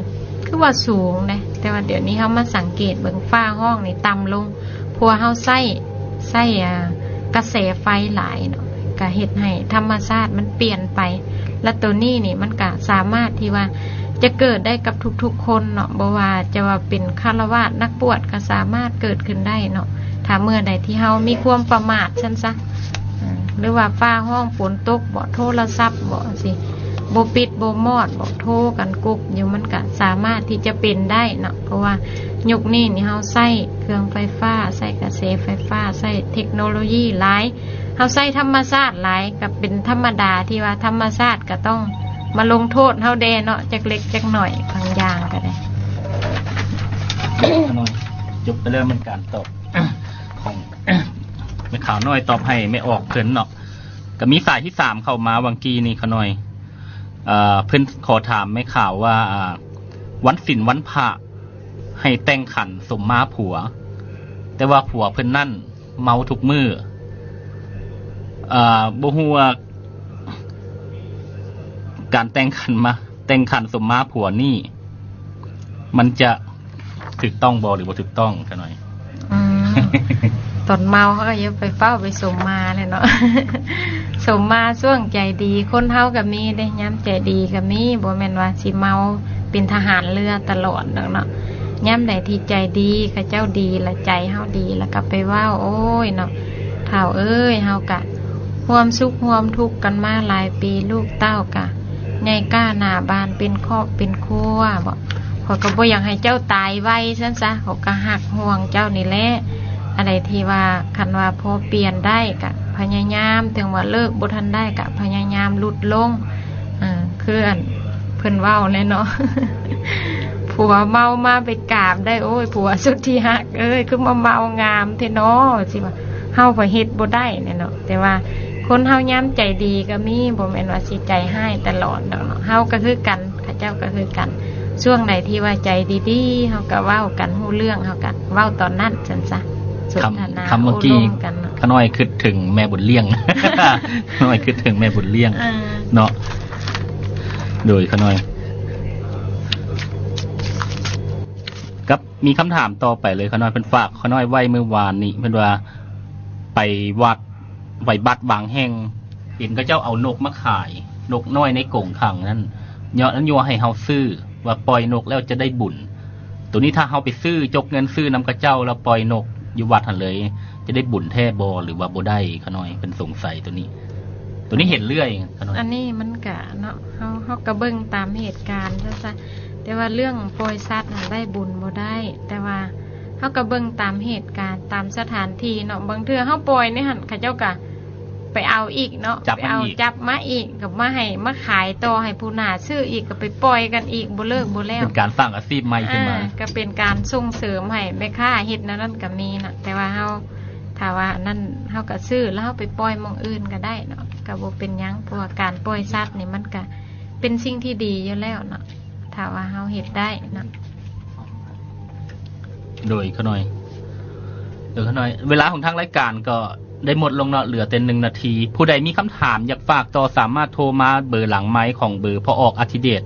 ຄືວ່າສູງເດ້ ແຕ່ວ່າດຽວນີ້ເຮົາມາສັງເກດເບິ່ງ ຟ້າຮ້ອງນີ້ຕ່ຳລົງ ເພາະວ່າເຮົາໃຊ້ ໃຊ້ ອາ ກະແສໄຟຫຼາຍເນາະ ກະເຮັດໃຫ້ທຳມະຊາດມັນປ່ຽນໄປ. ແລະ ໂຕນີ້ນີ້ມັນກະສາມາດທີ່ວ່າຈະເກີດໄດ້ກັບທຸກໆຄົນເນາະ ບໍ່ວ່າຈະວ່າເປັນຄາລະວາດ ນັກບວດກະສາມາດເກີດຂຶ້ນໄດ້ເນາະ ຖ້າເມື່ອໃດທີ່ເຮົາມີຄວາມປະໝາດຊັ້ນຊະ ອາ ຫຼືວ່າຟ້າຮ້ອງ ຝົນຕົກບໍ ໂທລະສັບບໍ ຈັ່ງຊີ້ ບໍ່ປິດບໍ່ມອດບໍ ໂທກັນກຸກຢູ່ ມັນກະສາມາດທີ່ຈະເປັນໄດ້ເນາະ ເພາະວ່າຍຸກນີ້ນີ້ເຮົາໃຊ້ເຄື່ອງໄຟຟ້າ ໃຊ້ກະແສໄຟຟ້າ ໃຊ້ເທັກໂນໂລຢີຫຼາຍ ເຮົາໃຊ້ທຳມະຊາດຫຼາຍ ກະເປັນທຳມະດາທີ່ວ່າທຳມະຊາດກະຕ້ອງມາລົງໂທດເຮົາແດ່ເນາະ ຈັກເລັກຈັກໜ້ອຍ ບາງຢ່າງກະໄດ້. ຈົບໄປແລ້ວແມ່ນການຕອບຂອງແມ່ຂາວນ້ອຍ ຕອບໃຫ້ແມ່ອອກເພິ່ນເນາະ. ກະມີສາຍທີສາມເຂົ້າມາຫວ່າງກີ້ນີ້ຂະນ້ອຍ ເອີ ເພິ່ນຂໍຖາມແມ່ຂາວວ່າ ອາ ວັນສິນວັນພະໃຫ້ແຕ່ງຂັນສົມມາຜົວ ແຕ່ວ່າຜົວເພິ່ນນັ້ນເມົາທຸກມື້ ເອີ ບໍ່ຮູ້ວ່າການແຕ່ງຂັນມາ ແຕ່ງຂັນສົມມາຜົວນີ້ ມັນຈະຖືກຕ້ອງບໍ່ ຫຼືບໍ່ຖືກຕ້ອງຂະນ້ອຍ? ອືມ ຕອນເມົາເຮົາກະຢ່າໄປຟ້າວໄປສົມມາແຫຼະເນາະ ສົມມາຊ່ວງໃຈດີ ຄົນເຮົາກະມີເດ້ ຍາມໃຈດີກະມີ ບໍ່ແມ່ນວ່າຊິເມົາເປັນທະຫານເຮືອຕະຫຼອດດອກເນາະ. ຍາມໃດທີ່ໃຈດີ ເຂົາເຈົ້າດີ ລະໃຈເຮົາດີ ລະກະໄປເວົ້າ ໂອ້ຍເນາະ ທ້າວເອີຍ ເຮົາກະຮ່ວມສຸກຮ່ວມທຸກກັນມາຫຼາຍປີ ລູກເຕົ້າກະໃຫຍ່ກ້າໜ້າບານ ເປັນຄອບເປັນຄົວບໍ ຂ້ອຍກະບໍ່ຢາກໃຫ້ເຈົ້າຕາຍໄວຊັ້ນຊະ ຂ້ອຍກະຮັກຫ່ວງເຈົ້ານີ້ແຫຼະ. ອັນໃດທີ່ວ່າ ຄັນວ່າພໍປ່ຽນໄດ້ກະພະຍາຍາມ ເຖິງວ່າເລີກບໍ່ທັນໄດ້ກະພະຍາຍາມຫຼຸດລົງ ເອີ ຄືອັນເພິ່ນເວົ້າແຫຼະເນາະ ຜົວເມົາມາໄປກາບໄດ້ ໂອ້ຍ ຜົວສຸດທີ່ຮັກເອີຍ ຄືມາເມົາງາມແທ້ເນາະ ຊິວ່າ ເຮົາກໍເຮັດບໍ່ໄດ້ແຫຼະເນາະ ແຕ່ວ່າຄົນເຮົາຍາມໃຈດີກໍມີ ບໍ່ແມ່ນວ່າຊິໃຈຮ້າຍຕະຫຼອດດອກເນາະ. ເຮົາກໍຄືກັນ ເຂົາເຈົ້າກໍຄືກັນ ຊ່ວງໃດທີ່ວ່າໃຈດີໆ ເຮົາກໍເວົ້າກັນຮູ້ເລື່ອງ ເຮົາກໍເວົ້າຕອນນັ້ນຊັ້ນຊະ ສົນທະນາ ຄຳ ຄຳເມື່ອກີ້ ໂອ້ລົມກັນເນາະ. ຂະນ້ອຍຄິດເຖິງແມ່ບຸນລ້ຽງ ຂະນ້ອຍຄິດເຖິງແມ່ບຸນລ້ຽງ ເອີ ເນາະ. ໂດຍ ຂະນ້ອຍ ມີຄຳຖາມຕໍ່ໄປເລີຍ ຂະນ້ອຍ ເພິ່ນຝາກຂະນ້ອຍໄວ້ມື້ວານນີ້ ເພິ່ນວ່າໄປວັດ ໄປວັດບາງແຫ່ງ ເຫັນເຂົາເຈົ້າເອົານົກມາຂາຍ ນົກນ້ອຍໃນກົງຂັງນັ້ນ ເຍາະນັ້ນ ຍົວະໃຫ້ເຮົາຊື້ ວ່າປ່ອຍນົກແລ້ວຈະໄດ້ບຸນ. ໂຕນີ້ຖ້າເຮົາໄປຊື້ ຈົກເງິນຊື້ນຳເຂົາເຈົ້າ ແລ້ວປ່ອຍນົກຢູ່ວັດຫັ້ນເລີຍ ຈະໄດ້ບຸນແທ້ບໍ່ ຫຼືວ່າບໍ່ໄດ້? ຂະນ້ອຍເພິ່ນສົງໄສໂຕນີ້ ໂຕນີ້ເຫັນເລື້ອຍ ຂະນ້ອຍ. ອັນນີ້ມັນກະເນາະ ເຮົາ ເຮົາກະເບິ່ງຕາມເຫດການຊະ ແຕ່ວ່າເລື່ອງປ່ອຍສັດຫັ້ນໄດ້ບຸນບໍ່ໄດ້ ແຕ່ວ່າເຮົາກະເບິ່ງຕາມເຫດການ ຕາມສະຖານທີ່ເນາະ. ບາງເທື່ອເຮົາປ່ອຍໃນຫັ້ນ ເຂົາເຈົ້າກະໄປເອົາອີກເນາະ ຈັບມາອີກ ໄປເອົາ ຈັບມາອີກ ກະມາໃຫ້ ມາຂາຍຕໍ່ໃຫ້ຜູ້ໜ້າຊື້ອີກ ກະໄປປ່ອຍກັນອີກ ບໍ່ເລີກບໍ່ແລ້ວ ເປັນການສ້າງອາຊີບໃໝ່ຂຶ້ນມາ ອ່າ ກະເປັນການສົ່ງເສີມໃຫ້ແມ່ຄ້າເຮັດແນວນັ້ນກະມີນະ. ແຕ່ວ່າເຮົາ ຖ້າວ່າອັນນັ້ນເຮົາກະຊື້ ແລ້ວເຮົາໄປປ່ອຍໝ່ອງອື່ນກະໄດ້ເນາະ ກະບໍ່ເປັນຫຍັງ ເພາະວ່າການປ່ອຍສັດນີ້ມັນກະເປັນສິ່ງທີ່ດີຢູ່ແລ້ວເນາະ ຖ້າວ່າເຮົາເຮັດໄດ້ເນາະ. ໂດຍ ຂະນ້ອຍ ໂດຍ ຂະນ້ອຍ ເວລາຂອງທາງລາຍການກໍໄດ້ໝົດລົງເນາະ ເຫຼືອແຕ່ໜຶ່ງນາທີ. ຜູ້ໃດມີຄຳຖາມຢາກຝາກຕໍ່ ສາມາດໂທມາເບີຫຼັງໄມຂອງເບີພໍ່ອອກ ອາທິເດດ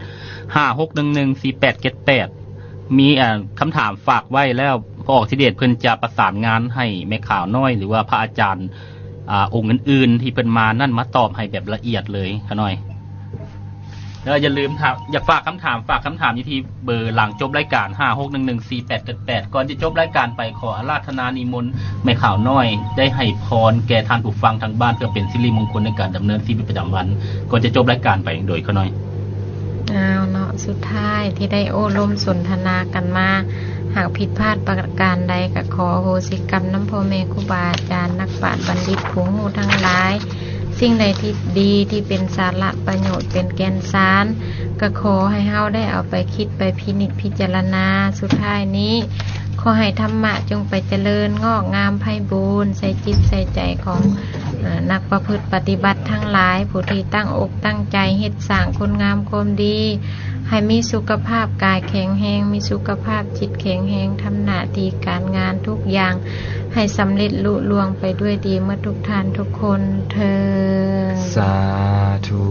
ຫ້າຫົກໜຶ່ງໜຶ່ງສີ່ແປດເຈັດແປດ ມີ ເອີ ຄຳຖາມຝາກໄວ້ແລ້ວ ພໍ່ອອກ ອາທິເດດ ເພິ່ນຈະປະສານງານໃຫ້ແມ່ຂາວນ້ອຍ ຫຼືວ່າພະອາຈານ ອ່າ ອົງອື່ນໆ ທີ່ເພິ່ນມານັ້ນ ມາຕອບໃຫ້ແບບລະອຽດເລີຍ ຂະນ້ອຍ. ແລ້ວຢ່າລືມ ຖ້າຢາກຝາກຄຳຖາມ ຝາກຄຳຖາມຢູ່ທີ່ເບີຫຼັງຈົບລາຍການ ຫ້າຫົກໜຶ່ງໜຶ່ງສີ່ແປດເຈັດແປດ. ກ່ອນຈະຈົບລາຍການໄປ ຂໍອາລາທະນານິມົນແມ່ຂາວນ້ອຍ ໄດ້ໃຫ້ພອນແກ່ທ່ານຜູ້ຟັງທາງບ້ານ ເພື່ອເປັນສິລິມົງຄົນໃນການດຳເນີນຊີວິດປະຈຳວັນ ກ່ອນຈະຈົບລາຍການໄປ ໂດຍຂະນ້ອຍ. ເອົາເນາະ ສຸດທ້າຍທີ່ໄດ້ໂອ້ລົມສົນທະນາກັນມາ ຫາກຜິດພາດປະການໃດ ກະຂໍອະໂຫສິກຳນຳພໍ່ແມ່ຄູບາອາຈານ ນັກປາດບັນດິດ ຜູ້ຮູ້ທັງຫຼາຍ. ສິ່ງໃດທີ່ດີ ທີ່ເປັນສາລະປະໂຫຍດ ເປັນແກ່ນສານ ກະຂໍໃຫ້ເຮົາໄດ້ເອົາໄປຄິດ ໄປພິນິດພິຈາລະນາ. ສຸດທ້າຍນີ້ ຂໍໃຫ້ທຳມະຈົ່ງໄປຈະເລີນງອກງາມໄພບູນ ໃສ່ຈິດໃສ່ໃຈຂອງ ເອີ ນັກປະພຶດປະຕິບັດທັງຫຼາຍ ຜູ້ທີ່ຕັ້ງອົກຕັ້ງໃຈເຮັດສ້າງຄຸນງາມຄວາມດີ ໃຫ້ມີສຸຂະພາບກາຍແຂງແຮງ ມີສຸຂະພາບຈິດແຂງແຮງ ທຳໜ້າທີ່ການງານທຸກຢ່າງໃຫ້ສຳເລັດລຸລ່ວງໄປດ້ວຍດີໝົດທຸກທ່ານທຸກຄົນເທີ້ນ. ສາທຸ.